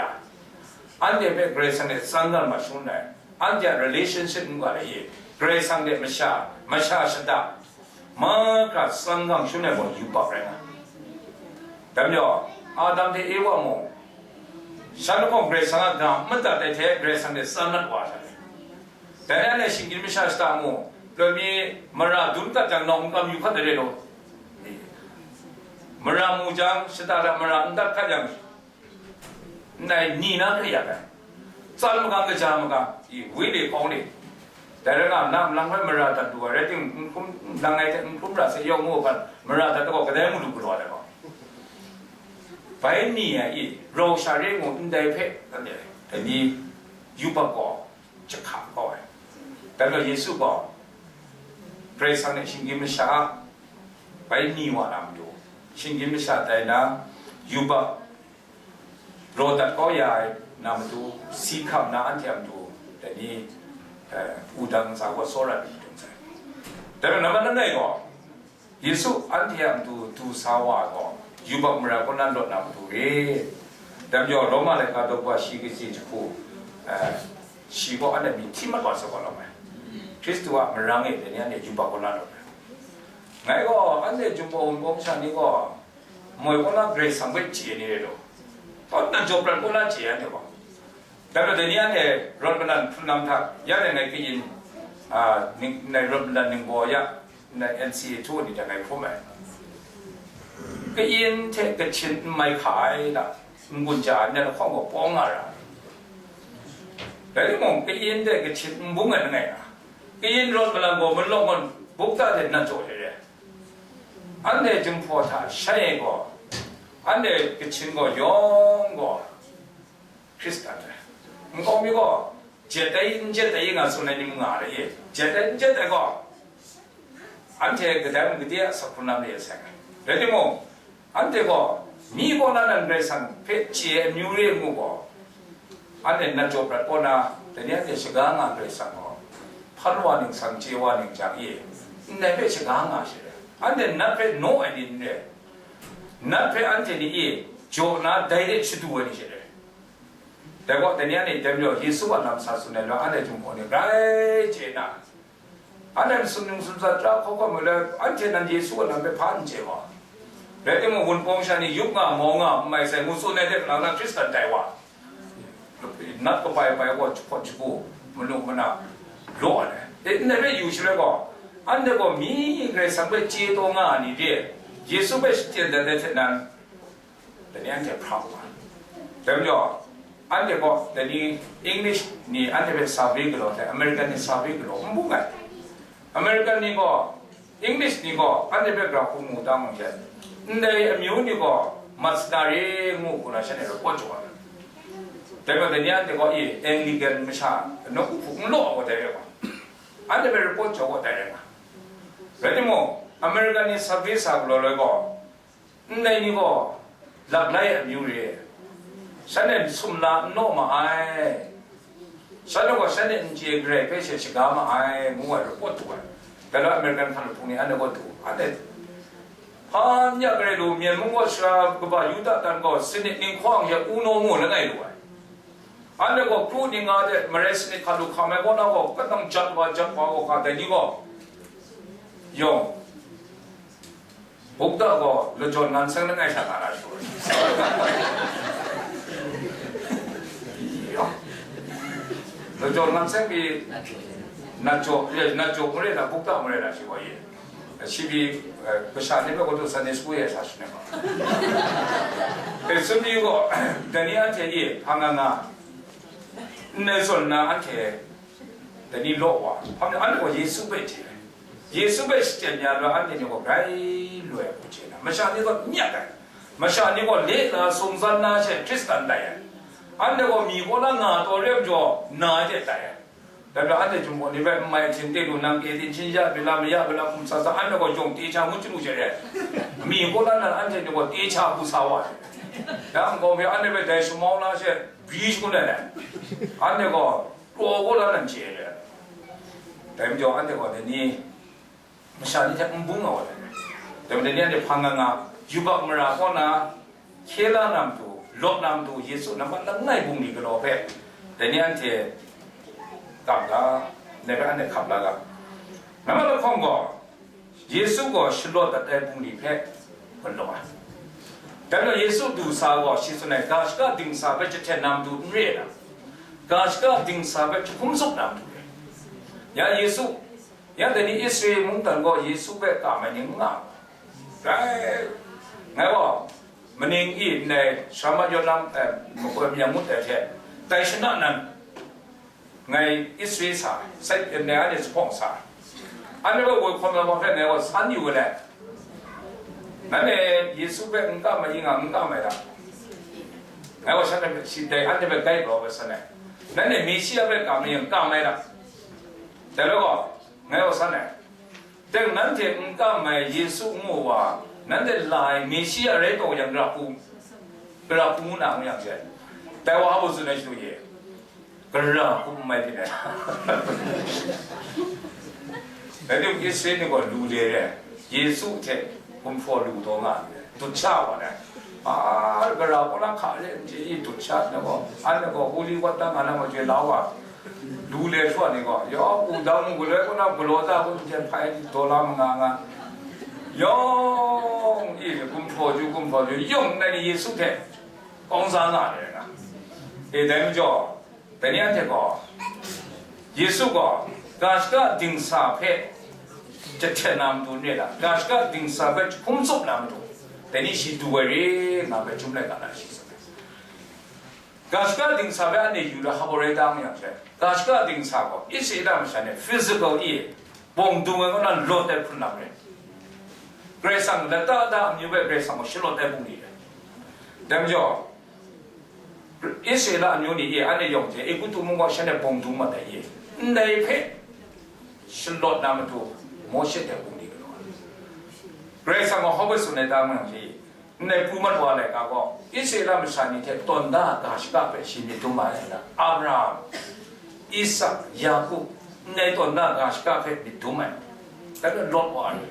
အဲ့တဲ့ ပဲ Grace နဲ့ စံဂံ မှာ ရှုံး နဲ့ အဲ့တဲ့ relationship ကလည်း ရ Grace နဲ့ မရှောင် မရှောင် ရှတာ မက စံဂံ ရှုံး နဲ့ ကို ယူပါ ရ ငါ ဒါမျိုး အာဒံ တဲ့ ဧဝ မို့ ရှမ်း ကို Grace က မတတ်တဲ့ ထဲ Grace နဲ့ စံဂံ ဝါ တယ် ဒါနဲ့ ရှင်ဂိမ်းမရှောင် ရှတာ မို့ လွယ်မြေ မရ ဒုံတတ် ကြောင့် နောင်ကံ ယူဖတ် တဲ့ လို့ မရ မူ ကြောင့် ရှတာ မရ အံ တတ် ခတ် ကြောင့် နိုင် နီ နာ ခရစ်ယာန် ပဲ စံမကံ ကကြာမကံ ဒီ ဝေးလေ ကောင်းလေ ဒါရက နမ် လမ်းခွဲ မရ တတ် တူ ရ တဲ့ တင် ခုံ လမ်းငယ် တဲ့ ခုံ ရ စေ ရောက် မို့ က မရ တတ် တော့ ကတဲ့ မူ လူ ကလော် တယ် ကော ဘိုင်းမီ ရ အီ ရောင် ရှာ ရဲ မို့ အံ တိုင် ဖဲ တ တဲ့ တနည်း ယူပါ ကော ချက်ခါ ကော ဝဲ ဒါတော့ ယေရှု ကော Grace နဲ့ ရှင်ဂိမ်းမရှောင် ဘိုင်းမီ ဝါ နာ မတူ ရှင်ဂိမ်းမရှောင် တိုင် နာ ယူပါ ရောတတ် ကော ရ နာ မတူ စီခပ် နာ အန်တီ အမတူ တနည်း အဲ ဦးတန်းစာ ကို စောရ ပြီး တုံး ဆိုင် ဒါတော့ နံပါတ်နှစ် နဲ့ ကော ယေရှု အန်တီ အမတူ တူ စား ဝါ ကော ယူပါ မရ ကို နာ လွတ် နာ မတူ ရ ဒါကြောင့် ရောမ လည်း ကတော့ ဘွား ရှိ ကစီ တစ်ခု အဲ ရှိ ကော အဲ့ နဲ့ မီ ထိ မှတ် ပါ စော ကော လောက် မယ် ခရစ်သူ က မရ ငယ် တနည်း နဲ့ ယူပါ ကို နာ လွတ် မယ် ငါ ကော အဲ့ နဲ့ ကျွန် ပေါ် ဝင် ပေါင်း ချ နေ ကော မွေ ကို နာ Grace ဆောင် ပဲ ခြေ နေ တယ် တော့ တော့ နံ ကြော် ပြတ် ကို နာ ခြေ ရတယ် ပေါ့ Dai majaw dai ni anhte rawt malan hpun lam hta, ya dai ngai kayin, a, ning, nai rawt malan ningbaw ya, nai N C A htu ni hta ngai hkrum ai. Kayin hte kachin n mai hka ai na, n-gun ja ai, nai lahkawng gaw pawng nga ra. Rai timung, kayin hte kachin n bung ai langai na, kayin rawt malan gaw malawng gawn bukta hte nat jaw hte re. Anhte Jinghpaw hta shai ai gaw, anhte kachin gaw yawng gaw, Hkristan re. Nkau mi gaw, jet ai, n jet ai nga tsun ai ni mung nga re, jet ai, n jet ai gaw, anhte kadai mung gade a sak hkrun lam re sai. Rai timung, anhte gaw, mi kaw na nan Karai Kasang hpe chye ai amyu re ngu gaw, anhte nat jaw prat kaw na, dai ni anhte shaga nga Karai Kasang gaw, hpan wa ningsang, chye wa ningsang e, ndai hpe shaga nga she re. Anhte nat hpe naw ai ni n re, nat hpe anhte ni e jaw na dai de shadu ai ni she re. Dai gaw, dai ni anhte dai majaw Yesu a lam sa tsun ai loi, anhte Jinghpaw ni grai chye na, anhte sumnung sumsa tara hkau hkau mu le, anhte nan Yesu a lam hpe hpa n chye wa. Rai timung, wunpawng sha ni yup nga, mau nga, n mai sai, ngu tsun ai hte, kalang na Hkristan tai wa, nat kabai bai gaw, jahpawt jagu, manu mana, law ai. E, ndai hpe yu shaloi gaw, anhte gaw mi Karai Kasang hpe chye taw nga ai ni re, Yesu hpe shachyen dat ai hte nan, dai ni anhte hprang wa. Dai majaw, anhte gaw, dai ni English ni anhte hpe survey galaw hte, American ni survey galaw n bung ai. American ni gaw, English ni gaw, anhte hpe gra hku mu da mu hte, ndai amyu ni gaw, mat sa na re ngu hku na shanhte report jaw ai. Dai majaw, dai ni anhte gaw, e, Anglican masha, nawku hpung n law ai gaw dai re gaw, anhte hpe report jaw gaw dai re nga. Rai timung, American ni survey sa galaw loi gaw, ndai ni gaw laklai amyu re, shanhte sumla n naw ma ai, shanhte gaw shanhte n chye Karai hpe she shaga ma ai, ngu ai report du ai. Dai la American hkalup hpung ni anhte gaw du, anhte hpa n ya Karai lu, Myen mung gaw sara kaba Yuda tan gaw sanit ninghkawng ya u naw mu langai lu ai. Anhte gaw kru ning nga de, marai sanit hkalu hkam ai kaw na gaw, kanang jat wa, jat wa gaw, hka dai ni gaw, yawng, bukta gaw, lajawn ngan seng langai sha nga na shu ai. Yawng, lajawn ngan seng pyi, nat jaw, eh, nat jaw mare na, bukta mare na shi gaw ye. Shi pyi, eh, kasha ni hpe kaw du Sunday school e sa shing ai gaw. E, tsun pyi gaw, dai ni anhte e hpa nga nga, ndai zawn na anhte dai ni law wa, hpa anhte gaw Yesu hpe chye ai. Yesu hpe shachyen ya loi anhte ni gaw grai lu ai hku chye na, masha ni gaw n yak ai. Masha ni gaw le na, sumzan na she Hkristan tai ai. Anhte gaw mi kaw la nga taw re ai majaw, na de tai ai. Dai majaw anhte Jinghpaw ni hpe n mai htin de lu, nang ke din shin ya bi lam, ya bi lam, hkum sa sa, anhte gaw yawng te cha ngut chyu lu she re. Mi kaw la nan anhte ni gaw te cha hku sa wa she. Ya nkau hpe anhte hpe dai shamau la she, bri shangun ai. Anhte gaw, kraw kaw la nan chye re. Dai majaw anhte gaw dai ni, masha ni hte n bung nga wa ai. Dai majaw dai ni anhte hpa nga nga, yubak mara kaw na, hkye la na matu, lawt na matu, Yesu nampat langai bungli galaw hpe, dai ni anhte kam ga, dai hpe anhte hkap la ga. Nampat lahkawng gaw, Yesu gaw shalawt dat ai bungli hpe galaw ai. Dai majaw Yesu du sa gaw, shi tsun ai, ga shaka dingsa hpe jahten na matu n re ai na, ga shaka dingsa hpe jahkum zup na matu re. Ya Yesu, ya dai ni Israel mungdan gaw Yesu hpe kam ai ni n nga. Rai, ngai gaw, maning i ndai Sara Mat Yawnan, eh, makoi maya ngut ai hte, tai shana nan, ngai Israel sa, sai, ndai anhte zuphpawng sa, anhte hpe woi hkawm ai wa hpe ngai gaw san yu ai. Nanhte Yesu hpe n kam ai, n kam ai ta? Ngai gaw shanhte hpe, shi dai anhte hpe gai galaw ai san ai. Nanhte Meshia hpe kam ai, n kam ai ta? Dai gaw, ngai gaw san ai. Teng nanhte n kam ai Yesu ngu wa, nanhte la ai Meshia rai taw yang, gara hku, gara hku ngu na ngu yang she, dai wa hpa tsun ai shadu ye? Gara hku n mai byin ai. Dai ni mung Israel ni gaw lu le re, Yesu hte gumhpraw lu taw nga ai, dut sha wa ai. A, gara kaw na hka re, n chye i dut sha ai gaw, anhte gaw Holy Water nga na gaw, chye la wa. Lu le sha wa ni gaw, ya, wudang mung galoi kaw na galaw ta gaw, n chye hpai daw la ma nga nga. Yawng i gumhpraw ju, gumhpraw ju, yawng ngai ni Yesu hte kawng sa nga ai rai nga. E, dai majaw, Dai ni anhte gaw, Yesu gaw, ga shaka dingsa hpe jahten na matu n re ai, ga shaka dingsa hpe jahkum tsup na matu, dai ni shi du ai re, nga hpe chyum laika na shi tsun ai. Ga shaka dingsa hpe anhte yu la hap ai rai ta ma yang she, ga shaka dingsa gaw Israela masha ni physical e bawng dung ai kaw na lawt ai hpun lam re. Karai Kasang lata da amyu hpe Karai Kasang gaw shalawt ai bungli re. Dai majaw, Israela amyu ni e anhte yawng hte Egutu mung gaw shanhte bawng dung mat ai e. Ndai hpe shalawt na matu, Mawshe hte bungli galaw ai. Karai Kasang gaw hkawhpe tsun ai ta ma yang shi, ndai pru mat wa laika gaw, Israela masha ni hte tawn da ga shaka hpe shi myit dum ai, Abraham, Isak, Yaku, ndai tawn da ga shaka hpe myit dum ai, dai hpe lawt wa ai.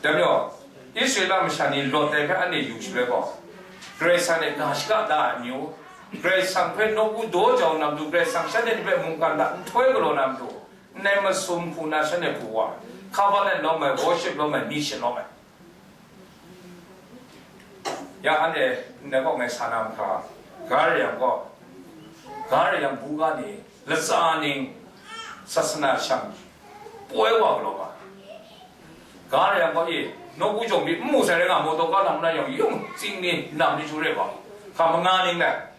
Dai majaw, Israela masha ni lawt ai hpe anhte yu shaloi gaw, Karai Kasang hte ga shaka da ai amyu, Karai Kasang hpe nawku daw jau na matu, Karai Kasang shanhte ni hpe mungkan hta nhtoi galaw na matu, ndai masum hku na shanhte pru wa, covenant lawm ai, worship lawm ai, mission lawm ai. Ya anhte ndai kaw ngai sa na mahkra, ga re yang gaw, ga re yang buga ni latsa ning sasana shang poi wa galaw ga. Ga re yang gaw e, nawku jawng pyi n mu sai rai nga, mawtaw ka lam na yawng yung tsing ni nam ni chu re wa, hka manga ning dai.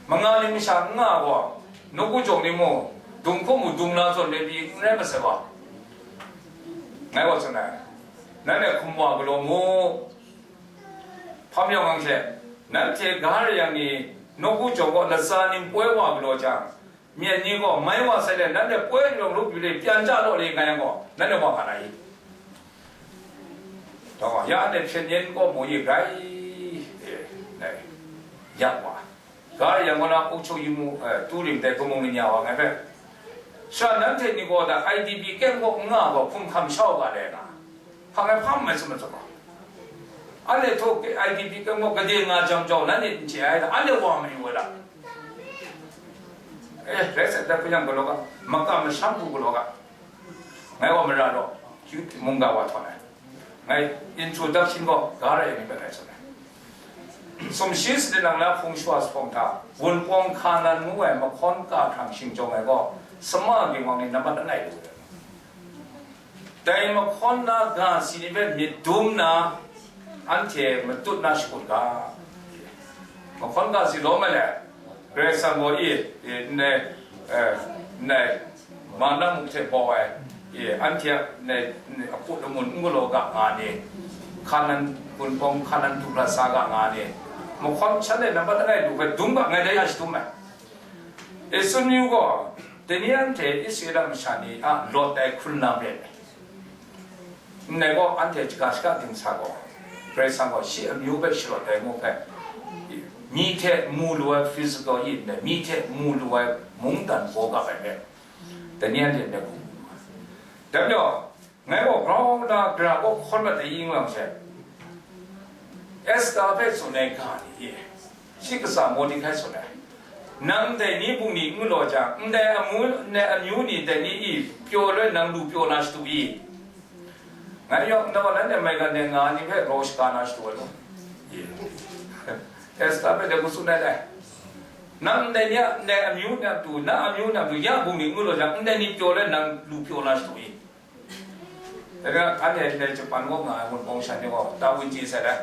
Manga ni masha n nga gaw, nawku jawng ni mung, dung hkum mu dung na zawn de pyi n rai masai wa. Ngai gaw tsun ai, nanhte hkum wa galaw mu, hpa mayawng ang hte, nanhte ga re yang ni nawku jawng gaw latsa ning poi wa galaw jang, myen ni gaw mai wa sai let, nanhte poi rawng lup yu le, pyan ja law le, nga yang gaw, nanhte wa nga na i? Taw, ya anhte hpyen yen gaw mu yu rai, e, dai, yak wa. Ga re yang gaw na, Ukchu Yimu, eh, Turim dai Kumung ni nya wa ngai hpe. Sha nanhte ni gaw da I D P keng gaw n nga gaw, hkum hkam shau ga le na. Hpa ngai hpa mai sum ai zawn gaw. Anhte htaw I D P keng gaw gade nga jang jau, nanhte n chye ai da, anhte wa mayu ai da. Eh, rai sat dat hku yang galaw ga, makam masham hku galaw ga. Ngai gaw mara law, yu mungga wa htawn ai. Ngai introduction gaw ga rai ai ni hpe ngai tsun ai. Sumshi sanit lang na hpung shawa sa hpawng hta, Wunpawng Hkanan ngu ai mahkawn ka hkrang shingjawng ai gaw, sama ginwang ni nambat langai lu ai. Dai mahkawn na ga si ni hpe myit dum na, anhte matut na shakut ga. Mahkawn ga si lawm ai le, Karai Kasang gaw i, i, ndai, eh, ndai, Manna mung hte baw ai, i, anhte a, ndai, akut amun n galaw ga nga ni, Hkanan, Wunpawng Hkanan du hkra sa ga nga ni, mahkawn shanhte nambat langai lu hpe dum ga ngai dai ya shadum ai. E, tsun yu gaw, dai ni anhte Israela masha ni a lawt ai hkrun lam rai ai. Ndai gaw, anhte shaga shaga dingsa gaw, Karai Kasang gaw shi amyu hpe sharawt ai ngu hpe, myi hte mu lu ai physical yi ndai, myi hte mu lu ai mungdan gaw gap ai hpe, dai ni anhte ndai hku mu ai. Dai majaw, ngai gaw grau nna gara kaw hkawn mat ai ing yang she, Esta hpe tsun ai ga ni e, shi katsa Mordekai tsun ai, nang ndai ni bungli n galaw jang, ndai amu, ndai amyu ni dai ni i pyaw loi nang lu pyaw na shadu i? Ngai yawng, nang gaw nanhte maigan de nga ai ni hpe grau shaga na shadu ai gaw, Esta hpe dai hku tsun ai dai. Nang ndai ni a, ndai amyu ni a matu, na amyu ni a matu, ya bungli n galaw jang, ndai ni pyaw loi nang lu pyaw na shadu i? Dai ga, anhte ndai Japan kaw nga ai Wunpawng shan ni gaw, ta wun chye sai dai.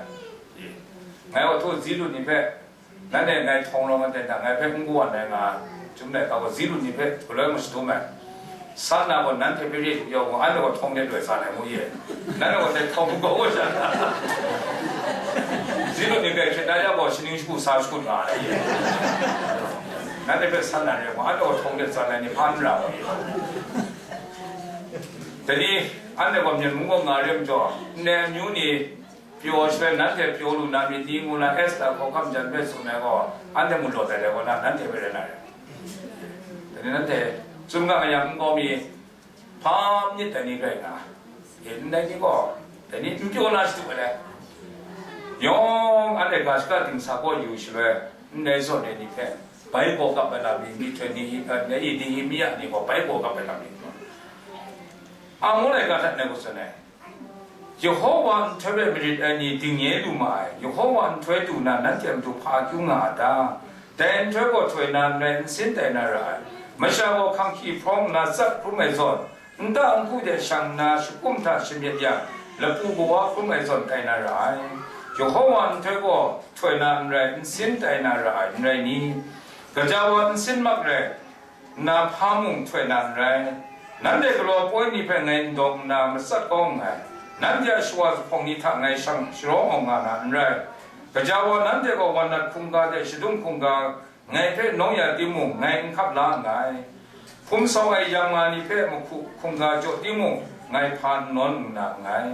Ngai gaw htaw zi lu ni hpe, nanhte ngai htawng rawng ai ten hta, ngai hpe n kawan ai nga, chyum laika gaw zi lu ni hpe galoi ngu shadum ai. San na gaw nanhte hpe re lu yau gaw, anhte gaw htawng de loi san ai ngu ye. Nanhte gaw dai htawng gaw gaw sha na. Zi lu ni hpe hkyen na ya gaw, shaning shagu sa shakut nga ai ye. Nanhte hpe san na re gaw, anhte gaw htawng de san ai ni hpa n ra gaw ye. Dai ni, anhte gaw Myen mung kaw nga re majaw, ndai amyu ni pyaw shaloi nanhte pyaw lu na myit ni ngu na Esta hkawhkam jan hpe tsun ai gaw, anhte mung lawt ai dai gaw na, nanhte hpe rai na re. Dai ni nanhte, tsun ga yang nkau mi, hpa myit dai ni rai nga, e, ndai ni gaw, dai ni n pyaw na shadu ai dai. Yawng anhte ga shaka dingsa kaw yu shaloi, ndai zawn ai ni hpe, bai gaw kap ai lam ni, myihtoi ni, eh, Nehemiya ni gaw bai gaw kap ai lam ni, Amun laika hta ngai hku tsun ai, Yehova nhtoi hpe marit ai ni dingnye lu ma ai, Yehova nhtoi du na nanhte a matu hpa akyu nga a ta? Dai nhtoi gaw htoi na n rai, nsin tai na ra ai. Masha gaw hkanghkyi hprawng nna tsat hkrum ai zawn, nta nhku de shang nna shakum hta shamyit yang, lapu kawa hkrum ai zawn tai na ra ai. Yehova nhtoi gaw htoi na n rai, nsin tai na ra ai, n rai ni? Gaja wa nsin mak rai nna hpa mung htoi na n rai. Nanhte galaw poi ni hpe ngai n dawng nna matsat kau nngai. Nanhte a shawa zuphpawng ni hta ngai shang sharawng awng nga na n rai. Gaja wa nanhte gaw wan nat hkungga de shadung hkungga ngai hpe nawng ya timung, ngai n hkap la nngai. Hpung sau ai yamnga ni hpe mahku hkungga jaw timung, ngai hpa n nawn nna nngai.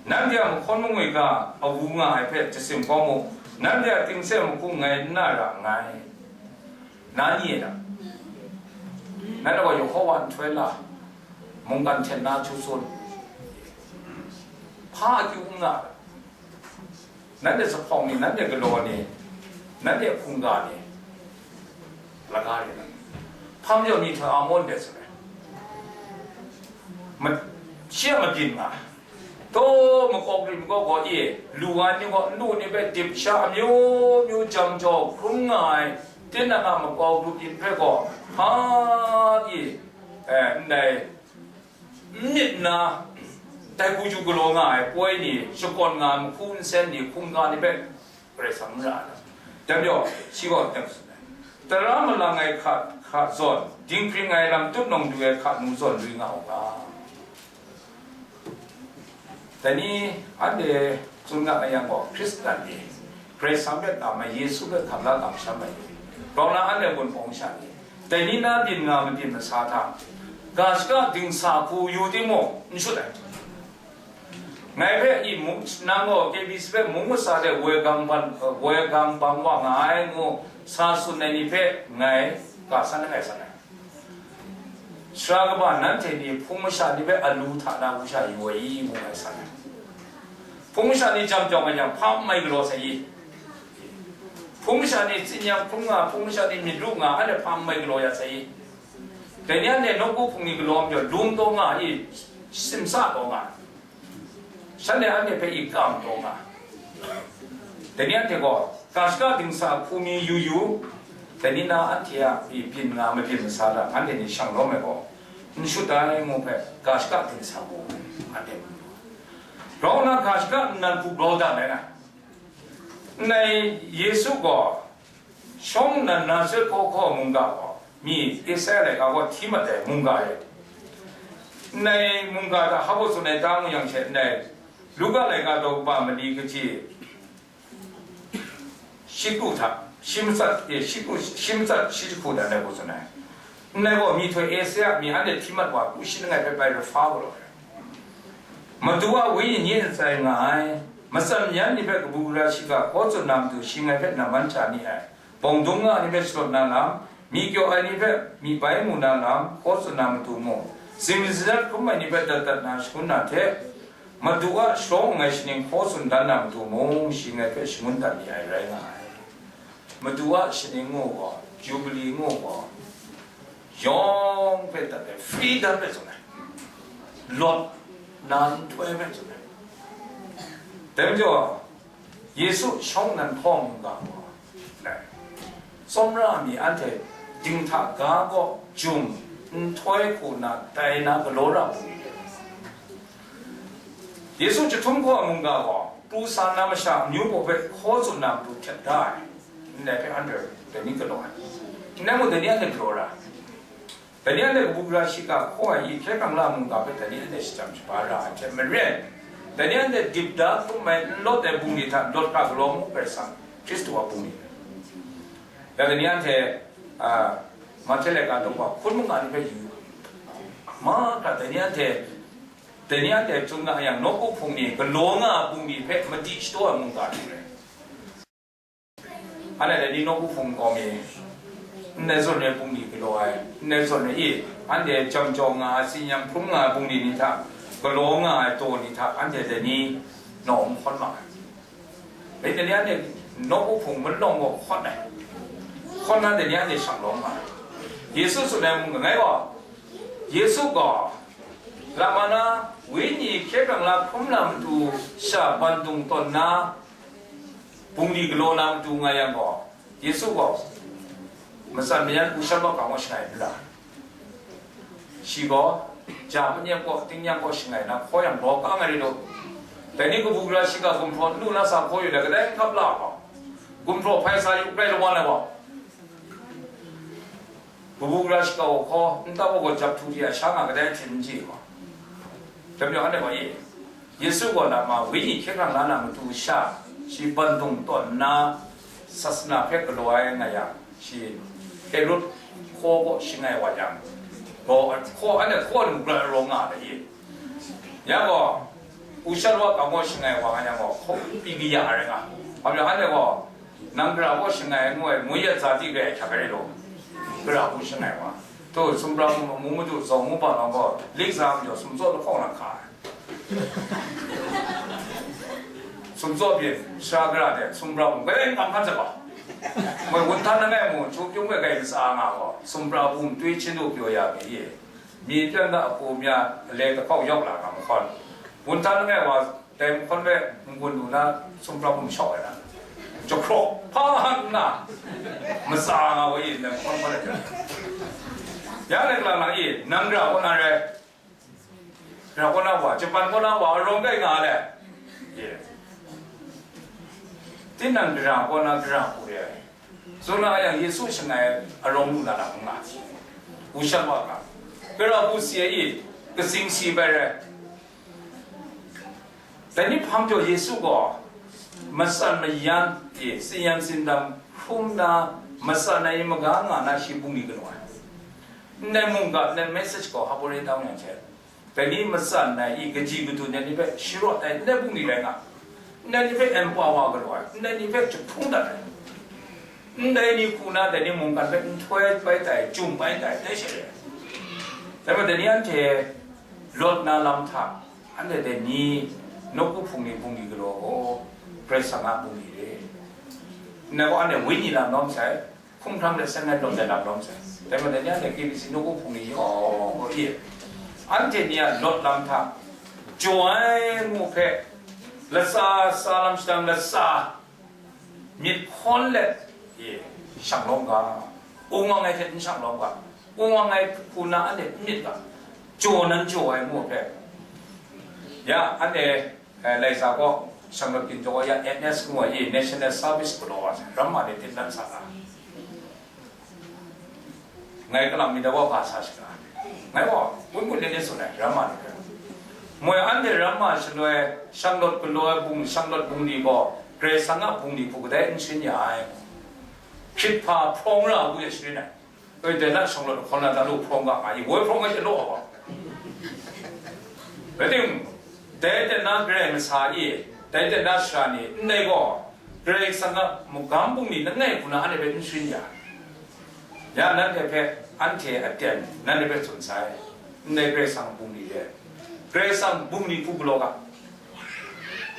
Nanhte a mahkawn mangwi ga awu nga ai hpe jasim kau mu, nanhte a tingse mahku ngai n na ra nngai. Na nye na? Nanhte gaw Yehova nhtoi la, mungkan hten na htu tsun, hpa akyu n nga. Nanhte zuphpawng ni, nanhte galaw ni, nanhte hkungga ni, laga rin ai. Hpa majaw myihtoi Amon de tsun ai. Ma-, shi a mabyin nga. Taw makawk rim gaw gaw e, lu ai ni gaw nlu ni hpe dip sha amyu myu jam jaw hkrum nga ai, tinang a makau grup yin hpe gaw hpa i, eh, ndai n myit nna, dai hku ju galaw nga ai poi ni, shakawn nga ai mahku nsen ni, hkungga ni hpe Karai Kasang n ra ai lam. Dai majaw, shi gaw dai tsun ai, tara malang ai hka, hka zawn, dinghpring ai lam tutnawng du ai hka nu zawn lui nga u ga. Dai ni anhte tsun nga ai yang gaw, Hkristan ni, Karai Kasang hpe tam ai, Yesu hpe hkap la kamsham ai ni, grau na anhte gun pawng sha ni, dai ni na byin nga mabyin masa hta, ga shaka dingsa hku yu timung, n shut ai. Ngai hpe i mung, nang gaw K B C hpe mung masa de woi gang ban, woi gang bang wa nga ai ngu sa tsun ai ni hpe ngai ga san langai san ai. Sara kaba nanhte ni hpung masha ni hpe alu hta na hku sha yu ai i ngu ngai san ai. Hpung masha ni jam jawng ai yang hpa n mai galaw sai i? Hpung masha ni tsin-yam hkrum nga, hpung masha ni myit ru nga, anhte hpa n mai galaw ya sai i? Dai ni anhte nawku hpung ni galaw majaw lung taw nga i, simsa taw nga, shanhte anhte hpe i kam taw nga. Dai ni anhte gaw ga shaka dingsa hku mi yu yu, dai ni na anhte a i byin nga mabyin masa lam anhte ni shang lawm ai gaw, n shut ai ngu hpe ga shaka dingsa hku anhte mu yu. Grau na ga shaka nnan hku grau dat ai na. Ndai Yesu gaw shawng nnan Nazaret hkaw hkaw mungga gaw, mi Isaya laika gaw hti mat ai mungga e. Ndai mungga hta hpa tsun ai ta ngu yang she, ndai Luka laika daw kaba mali kaji shi kru hta, shi matsat, e, shi kru, shi matsat shi jahku hta ndai hku tsun ai. Ndai gaw myihtoi Isaya mi anhte hti mat wa kru shi langai hpe bai rahpa galaw ai. Madu a Wenyi n tsai nga ai, matsan yan ni hpe kabu gara shiga hkaw tsun na matu shi ngai hpe namman hta ni ai, bawng dung nga ni hpe shalawt na lam, myi kyaw ai ni hpe myi bai mu na lam hkaw tsun na matu mung, zingri zinat hkrum ai ni hpe dat dat na shangun na hte, Madu a sharawng ai shaning hkaw tsun dan na matu mung, shi ngai hpe shangun dat ni ai rai nga ai. Madu a shaning ngu gaw, Jubili ngu gaw, yawng hpe dat ai, freedom hpe tsun ai, lawt na nhtoi hpe tsun ai. Dai majaw, Yesu shawng nnan hkaw mungga gaw, tsawmra mi anhte dinghta ga kaw jum nhtoi hku na tai na galaw ra mu ni? Yesu chyahtum hkaw a mungga gaw, pru sa na masha amyu baw hpe hkaw tsun na matu htet da ai, ndai hpe anhte dai ni galaw ai. Ndai mung dai ni anhte galaw ra ai. Dai ni anhte kabu gara shiga hkaw ai i hkye hkrang la mungga hpe dai ni anhte shajang shaga ra ai hte maren, dai ni anhte dip da hkrum ai n lawt ai bungli hta lawt hkra galaw mu, Karai Kasang, Hkristu a bungli. Ya dai ni anhte, a, Mahte laika daw wa hkun manga ni hpe yu, mahkra dai ni anhte, dai ni anhte tsun nga yang, nawku hpung ni galaw nga ai bungli hpe madi shadaw ai mungga ni rai. Anhte dai ni nawku hpung kawng e, ndai zawn e bungli galaw ai, ndai zawn e i, anhte jam jaw nga ai, tsin-yam hkrum nga ai bungli ni hta, galaw nga ai daw ni hta, anhte dai ni nawng n hkawn ma ai. Dai ni anhte nawku hpung malawng gaw hkawn ai, hkawn na dai ni anhte shang lawm nga ai. Yesu tsun ai mung langai gaw, Yesu gaw, lama na, Wenyi hkye hkrang la hkrum na matu sha bandung tawn na, bungli galaw na matu nga yang gaw, Yesu gaw Matsan mayan u shan wa kang wa shangai n ra. Shi gaw, ja panyem gaw, tingnyang gaw shangai na, hkaw yang gaw kang ai ri lu. Dai ni kabu gara shiga gumhpraw n lu na sa hkaw yu na, kadai n hkap la gaw, gumhpraw hpai sa yu grai lawan ai gaw, kabu gara shiga gaw hkaw, nta gaw gaw jap htu di a sha nga kadai hten n chye gaw. Dai majaw, anhte gaw ye, Yesu gaw lama wenyi hkye hkrang la na matu sha, shi bandung tawn nna, sasana hpe galaw ai nga yang, shi Herod hkaw gaw shangai wa yang, gaw hkaw, anhte hkaw ai mung grai rawng nga ai ye. Ya gaw, u shan wa kang gaw shangai wa nga yang gaw, hkaw pyi kaya ai rai nga. Hpa majaw, anhte gaw, nang gara gaw shangai ngu ai, ngu ya za di grai ai hkyak ai rai law, gara hku shangai wa. Tu, sumra mu, mu madu, zaw mu ba nang gaw, lik za majaw, sumtsaw lahkawng na hka ai. Sumtsaw pyi, sara gara de, sumra mung, grai n kam hkan sa gaw. Moi wun htan langai mung, chu pyung we grai ntsa nga gaw, sumra bum twi chin du pyaw ya mi ye. Mi pyan da a hku mya, le kahkau yawk la nga mahkawn. Wun htan langai wa, dai mahkawn we, n-gun lu na, sumra bum shawk ai na. Jahkraw, hpa nga nna, matsa nga wa ye, dai mahkawn hkawn e. Ya le lang lang ye, nang gara kaw na rai. Gara kaw na wa, Japan kaw na wa, arawng kai nga le. Ye. Tinang gara kaw na gara hku re ai. Tsun na yang Yesu shangai arawng lu na na hkung na. U shan wa ga. Gara hku si ai i, katsing si bai rai. Dai ni hpang jaw Yesu gaw, matsan mayan, e, tsin-yan tsindam hkrum na, matsan ai maga nga na shi bungli kanu ai. Ndai mungga, ndai message gaw hpa rai tang yang hte, dai ni matsan ai i kaji kadun ai ni hpe sharawt ai ndai bungli rai nga, ndai ni hpe empower galaw ai, ndai ni hpe jahpung dat ai, ndai ni hku na dai ni mungkan hpe nhtoi bai tai, jum bai tai, dai she re ai. Dai majaw, dai ni anhte lawt na lam hta, anhte dai ni nawku hpung ni bungli galaw gaw, Karai Kasang a bungli re. Ndai gaw anhte wenyi lam lawm sai, hkumhkrang de seng ai lawm de lam lawm sai. Dai majaw, dai ni anhte K B C nawku hpung ni yawng gaw i, anhte ni a lawt lam hta, jaw ai ngu hpe, latsa tsa lam shadang latsa, myit hkawn let, e, shang lawm ga, wungang ai hte n shang lawm ga, wungang ai hku na anhte n myit ga, jaw nan jaw ai ngu hpe, ya, anhte, eh, Laisa gaw, shanglawt ginjaw ya N S ngu ai, e, National Service galaw wa sai, ramma de tindan sa ga. Ngai kalam mi da wa hpa sa shaga ai. Ngai gaw, kun kun le le tsun ai, ramma ni hpe. Moi anhte ramma shaloi, shanglawt galaw ai bung, shanglawt bungli gaw, Karai Kasang a bungli hku kadai n sharin ya ai. Hkrit hpa hprawng ra ai hku e sharin ai. Oi, dai na shanglawt hkawn na ta lu hprawng ga nga i, woi hprawng ga she law ai gaw. Rai timung, dai hte na Karai masa i, dai hte na sara ni, ndai gaw, Karai Kasang a magam bungli langai hku na anhte hpe n sharin ya. Ya, nanhte hpe, anhte aten, nanhte hpe tsun sai. Ndai Karai Kasang bungli re. Karai Kasang bungli hku galaw ga.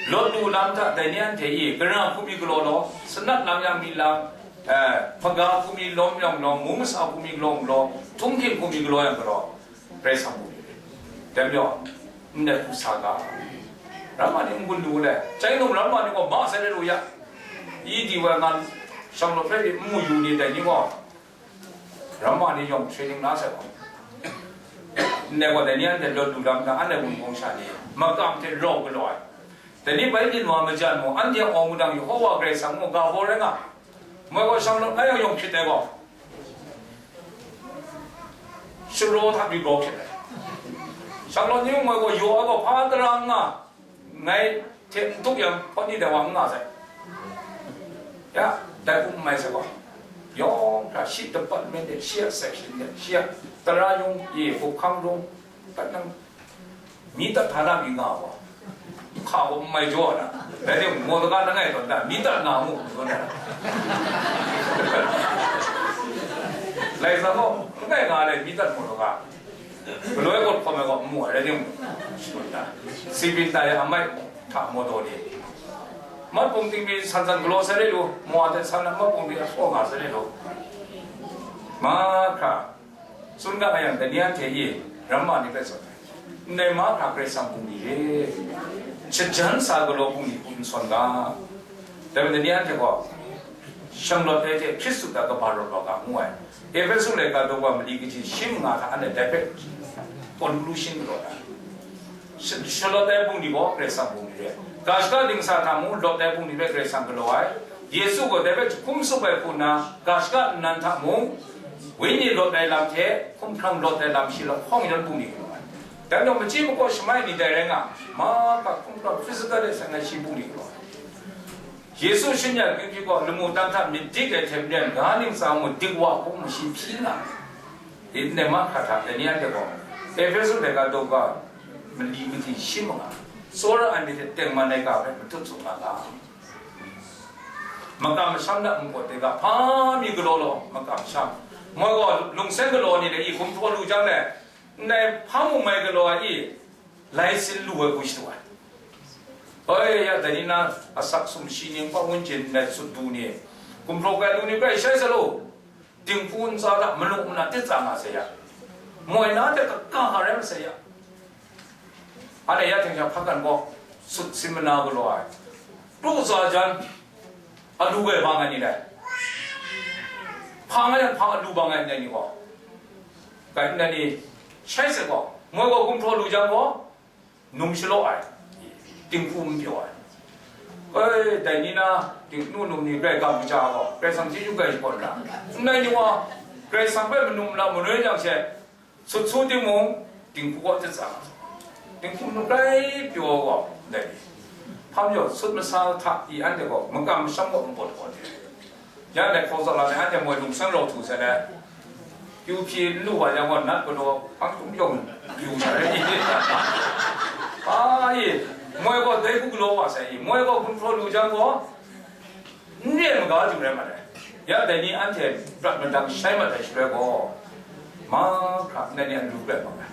Lawt lu lam hta dai ni anhte i, gara hku mi galaw law, sanat lam yang mi lam, eh, hpaga hku mi lawm yang law, mung masa hku mi galaw law, htunghking hku mi galaw yang galaw. Karai Kasang bungli re. Dai majaw, ndai hku sa ga. Ramma ni n-gun lu le, chyai num ramma ni gaw ma sai le lu ya. I di wa ngan, shanglawt hpe n mu yu ni dai ni gaw, ramma ni yawng training la sai gaw. Ndai gaw dai ni anhte lawt lu lam na, anhte wunpawng sha ni, makam hte rau galaw ai. Dai ni bai byin wa majan mung, anhte a awng mudang Yehova Karai Kasang mung ga baw rai nga. Moi gaw shanglawt ngai yawng yawng hpyit ai gaw, sharaw hta mi gaw hpyit ai. Shanglawt ni mung moi gaw yaw ai gaw hpa tara n nga, ngai hte n tup yang hpawt ni dai wa n nga sai. Ya, dai hku n mai sai gaw, yawng hkra shi department de, shi a section de, shi a tara yung, ye, hkam rung, tat nang, mi tat hta na mi nga wa, hka gaw n mai jaw na, rai timung, mawtaga langai tawn na, mi tat nga mu, ngu na. Laisa gaw, langai nga le, mi tat mawtaga. Galaw ai gaw hkawm ai gaw n mu ai, rai timung, shadut na. Sipin tai a mai hta mawdaw ni. Mat pung ting mi san san galaw sai rai lu, mawa hte san na mat pung ting a saw nga sai rai lu. Mahkra, tsun ga nga yang, dai ni anhte i, ramma ni hpe tsun ai. Ndai mahkra Karai Kasang bungli re. Shajan sa galaw bungli hku n sawn ga. Dai majaw dai ni anhte gaw, Shanglawt ai hte Hkristu hta kaba rawt wa ga ngu ai. Ehpesu laika daw wa mali kaji shi manga hta anhte dai hpe conclusion galaw ai. Sha-, shalawt ai bungli gaw Karai Kasang bungli re ai. Ga shaka dingsa hta mung lawt ai bungli hpe Karai Kasang galaw ai. Yesu gaw dai hpe jahkum tsup ai hku nna, ga shaka nnan hta mung, wenyi lawt ai lam hte hkumhkrang lawt ai lam shi lahkawng yan bungli galaw ai. Dai majaw, machyi makaw shamai ni dai rai nga, mahkra hkumhkrang physical de sai ngai shi bungli galaw ai. Yesu shin ya kyu hpyi gaw, lamu dan hta myit dik ai hte maren, ga ning tsa mung dik wa hkrum shi hpyi nga ai. Dai mahkra hta, dai ni anhte gaw, Ehpesu laika daw ga mali mali shi manga, tsawra ai myit hte tengman ai ga hpe matut tsun nga ga. Makam masham na npawt de ga, hpa mi galaw law, makam masham. Moi gaw lungseng galaw ni de i gumhpraw lu jang le, ndai hpa mung mai galaw ai i, lai sin lu ai hku shadu ai. Oi, ya dai ni na, asak sumshi ni, nkau ngun hten ndai sut du ni, gumhpraw kai lu ni hpe shai sa law, dinghku ntsa hta manu mana tit tsa nga sai ya. Moi na hte kaga nga rai masai ya. Anhte ya htingshang hpakan gaw sut sin mana galaw ai. Pru tsa jan, alu bai bang ai ni dai. Hpang ai hpang alu bang ai ndai ni gaw, kai ndai ni shai sai gaw, moi gaw gumhpraw lu jang gaw, num shalaw ai, dinghku n pyaw ai. Oi, dai ni na, dingnu num ni grai gam kaja gaw, Karai Kasang chyeju grai shakawn ra. Ndai ni wa, Karai Kasang hpe manum lam manoi jang she, sut su timung, dinghku gaw tit tsa. Dinghku num grai pyaw ai gaw, ndai ni. Hpa majaw, sut masa hta i anhte gaw, makam masham gaw npawt gaw ni. Ya dai hkawk tsawra ai, anhte moi lungseng rau htu sai dai. Kyu hpyi n lu wa yang gaw, nat galaw, hpang tum yawng yu sai dai. Ai, moi gaw dai hku galaw wa sai i, moi gaw gumhpraw lu jang gaw, n re maga du rai ma dai. Ya dai ni anhte prat madang shai mat ai shaloi gaw, mahkra ndai ni a lu rai ma ai.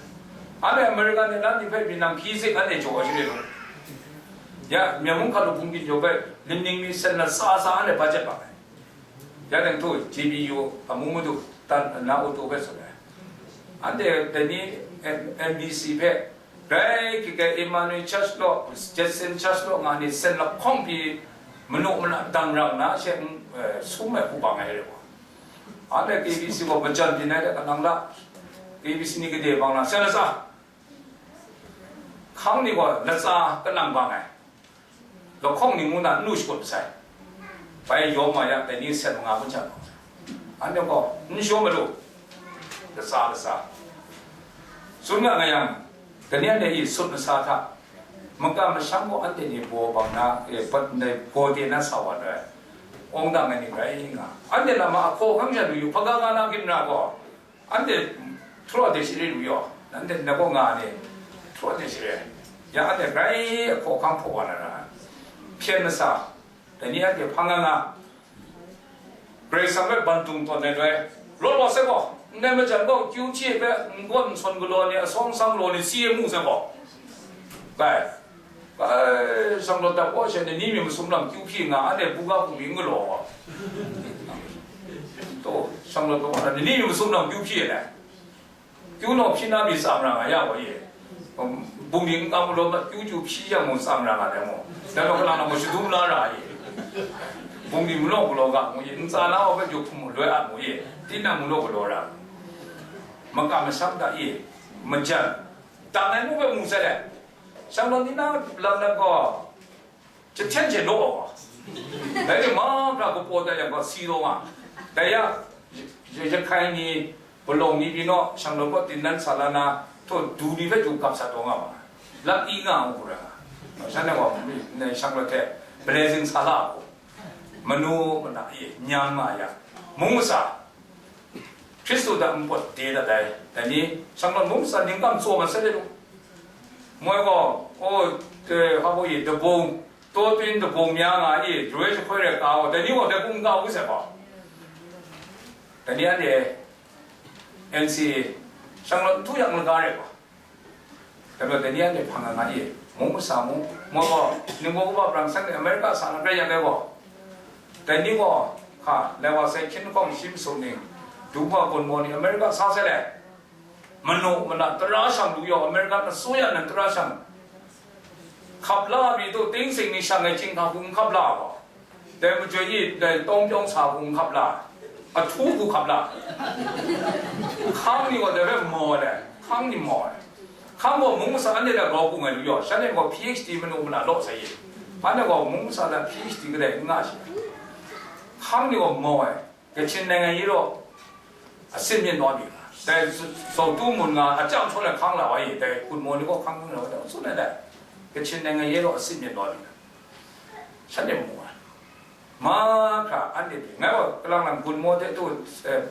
Anhte America ni lam ni hpe mi nang hpyi zik anhte jaw ai shaloi gaw, ya, Myen mung hkalu hpung byin jaw hpe, lim ning mi sen na tsa tsa anhte budget ma ai. Ya dang htu G B U amu madu tan na auto hpe tsun ai. Anhte dai ni M-, M B C hpe, grai hkrit ai Emmanuel Church law, Jetson Church law nga ni sen lahkawng pyi manu mana dang rang na she, eh, sum ai hku bang ai re wa. Anhte K B C gaw majan byin ai de kanang la, K B C ni gade bang na, sen latsa. Hkang ni gaw latsa kanang bang ai. Lahkawng ni ngu na n lu shakut masai. Bai yawng wa yang, dai ni sen manga kun sha bang. Anhte gaw, n shawm malu. Latsa, latsa. Tsun nga nga yang, dai ni anhte i sut masa hta, makam masham gaw anhte ni baw bang na, eh, bat ndai baw de na sa wa ai. Awng dang ai ni rai nga. Anhte lam a hkaw hkang sha lu yu, hpaga nga na ginra gaw, anhte htraw de share lu yaw, anhte na gaw nga ni, htraw de share. Ya anhte grai hkaw hkang hpaw wa na ra. Hpyen masa, dai ni anhte hpang nga nga. Karai Kasang hpe ban dung tawn ai loi, rawt wa sai gaw, ndai majan gaw kyu hpyi hpe n gawn n sawn galaw ni, asawng sang galaw ni, si e mu sai gaw. Bai. Ai, shanglawt dap gaw she, ni mi masum lam kyu hpyi nga, anhte buga bungli n galaw wa. To, shanglawt dap gaw, ni mi masum lam kyu hpyi ai. Kyu naw hpyi na mi tsam ra nga ya gaw ye. Bungli n kam galaw mat, kyu kyu hpyi yang mung tsam ra nga dai mu. Dai gaw kalang na gaw shadum la ra ye. Bungli mulaw galaw ga mu ye, ntsa na wa hpe jaw hpung mu loi at mu ye. Tinang mulaw galaw ra. Makam masham hta ye, majan. Dang ai mu hpe mu sai let. Shanglawt ni na lam na gaw, jahten je law ai wa. Dai ni mahkra kapaw dat yang gaw si law nga. Dai ya, ya, ya hkai ni, palawng ni pyi naw, shanglawt kaw tindan sa la na, htaw du ni hpe du gap sat taw nga ma. Lat i nga ai hku rai nga. Shan na wa, nai shanglawt hte blessing sa la ai hku. Manu mana e nyam nga ya. Mung masa, Hkristu hta npawt de dat ai, dai ni, shanglawt mung tsa ningkam tsaw mat sai de lu. Moi gaw, o, te, hpa baw ye, dabung, taw tun dabung mya nga i, jawoi jahkoi rai ka gaw, dai ni gaw dai hku n ka u sai gaw. Dai ni anhte N C A, shanglawt n htu yang laga rai gaw. Dai majaw, dai ni anhte hpang nga nga ye, mung masa mung, moi gaw, ningbaw kaba brang seng ni America sa na grai yang ai gaw, dai ni gaw, hka, lai wa sai hkyin hkawng shi masum ni, du wa gawn maw ni America sa sai le, manu mana tara shang lu yaw, America na su ya nan tara shang, hkap la mi tu, ting sing ni shang ai chyinghka hku n hkap la gaw, Dai majoi ni dai tawng pyawng sa hku n hkap la, ahtu hku hkap la, hkang ni gaw dai hpe maw ai, hkang ni maw ai. Hkang gaw mung masa anhte hta grau hpung ai lu yaw, shanhte gaw P H D manu mana law sai ye. Anhte gaw mung masa hta P H D kadai n nga shi. Hkang ni gaw maw ai, Kachin နိုင်ငံရေးတော့ အဆင့်မြင့်သွားပြီလား။ ဒါဆိုသူ့မုံငါအကြောက်ချောတဲ့ခေါင်းလာပါရင်တဲ့ကုမော်လေးကခေါင်းလာပါတဲ့ဆိုနေတယ်။ ကချင်နိုင်ငံရေးတော့အဆင့်မြင့်သွားပြီလား။ ဆက်နေမှာပါ။ မခါအဲ့ဒီငါကလမ်းလမ်းကုမော်တဲ့သူ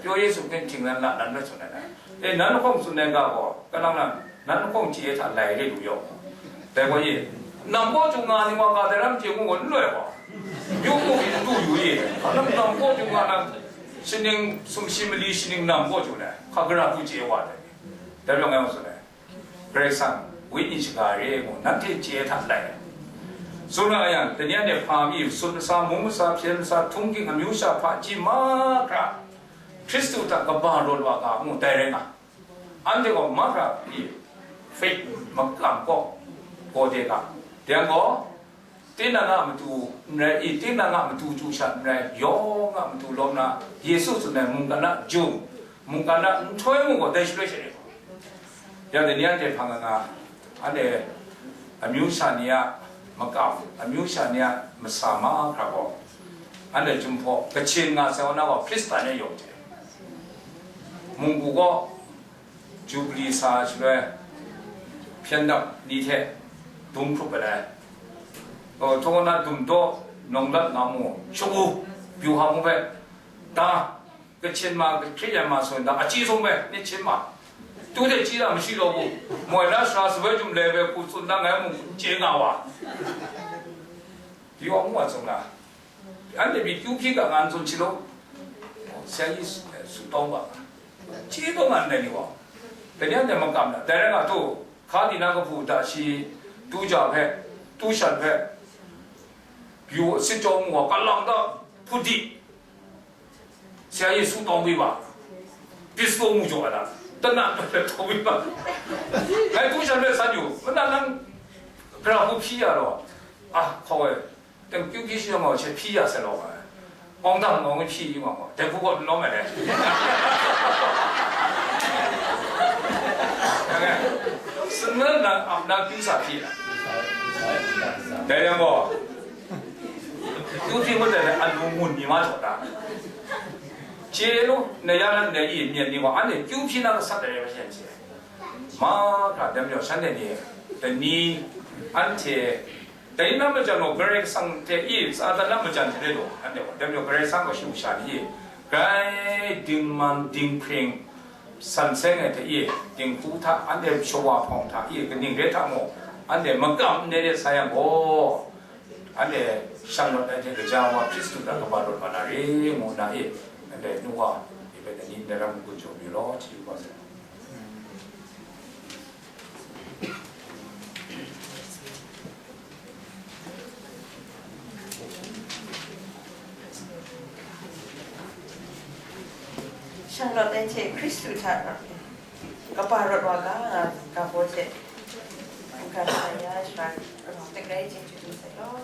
ပြောရေးဆိုခွင့်ထင်လန်းလန်းနဲ့ဆိုနေတယ်။ အဲနန်းခုံစုနေကဘောကလမ်းလမ်းနန်းခုံကြီးရဲ့ထားလိုက်လေလူရော Dai gaw ye, nam gaw chyu nga ni wa ga dai ram chye ngu gaw n loi gaw, yu mu yu tu yu ye, a nam nam gaw chyu nga na, shining sumshi mali shining nam gaw chyu na, hka gara hku chye wa dai. Dai rawng ai wa tsun ai. Karai Kasang, wenyi shaga re ngu, nanhte chye hta lai ai. Tsun nga yang, dai ni anhte hpa mi, sun masa, mung masa, hpyen masa, htung ging, amyu sha hpaji mahkra, Hkristu hta kaba rawt wa ga ngu, dai rai nga. Anhte gaw mahkra pyi, faith makam gaw, gaw de ga. Dai gaw, tinang a matu n rai, i, tinang a matu chyu shat n rai, yawng a matu lawm na, Yesu tsun ai mungkan a jung, mungkan a nhtoi mung gaw dai shaloi sha e. Ya dai ni anhte hpang nga nga, anhte amyu sha ni a makam, amyu sha ni a masa mahkra gaw, anhte Jinghpaw, Kachin nga sai wa na gaw Hkristan e yawng hte. Munggu gaw Jubili sa shaloi, hpyen dap ni hte dung hkrup ai. Htaw na dum daw, nawng lat nga mu, shagu, byu ha mu hpe, da, Kachin ma, Hkriyan ma so da, a chyi sung hpe, ni hpyen ma. Tu hte chyi da mashi law bu, moi na sara sabai jum lai hpe hku tsun da ngai mung chye nga wa. Byu a mu a tsung la. Anhte pyi kyu hpyi ga nga n tsun shi law, sha yi su tawng ga nga, chye taw nga ndai ni gaw, dai ni anhte makam na, dai rai nga tu, hka di na kahpu da shi, tu ja hpe, tu shan hpe, yu sit chyaw mu wa, kalang da, hput di, sha yi su tawng bi ba, pistol mu jaw ai da, tana hpe tawng bi ba, ngai tu shan hpe san yu, mana nang, gara hku hpyi ya law, a, hkaw e, Teng kyu hpyi shi yawng gaw, she hpyi ya sai law ai. Awng dang awng hpyi yu nga gaw, dai hku gaw n lawm ai dai. Saman na ap na kyu sa hpyi ai. Dai yang gaw, kyu hpyi ngut ai dai, a lu ngun mi ma jaw ta. Chye lu, na ya na, na i myit ni gaw, anhte kyu hpyi na gasat ai rai, masha n chye. Mahkra dai majaw, shanhte ni, dai ni, anhte, Dai na majan gaw, Karai Kasang hte i Satan na majan hte rai taw, anhte gaw, dai majaw Karai Kasang gaw shagu sha ni i, grai dingman dinghpring san seng ai hte i, dinghku hta, anhte shawa hpawng hta i, kaning re hta mung, anhte makam n re de sa yang gaw, anhte shang rawt ai hte gaja wa Hkristu hta kaba rawt wa na re, ngu nna i, anhte nu wa, i hpe dai ni ndai ram gun jaw mi law, hti yu ga sai. Shang rawt ai hte Hkristu hta kaba rawt wa ga nga, ga baw hte mungkan sa ya shara rau tek rai chye chye lu sai law.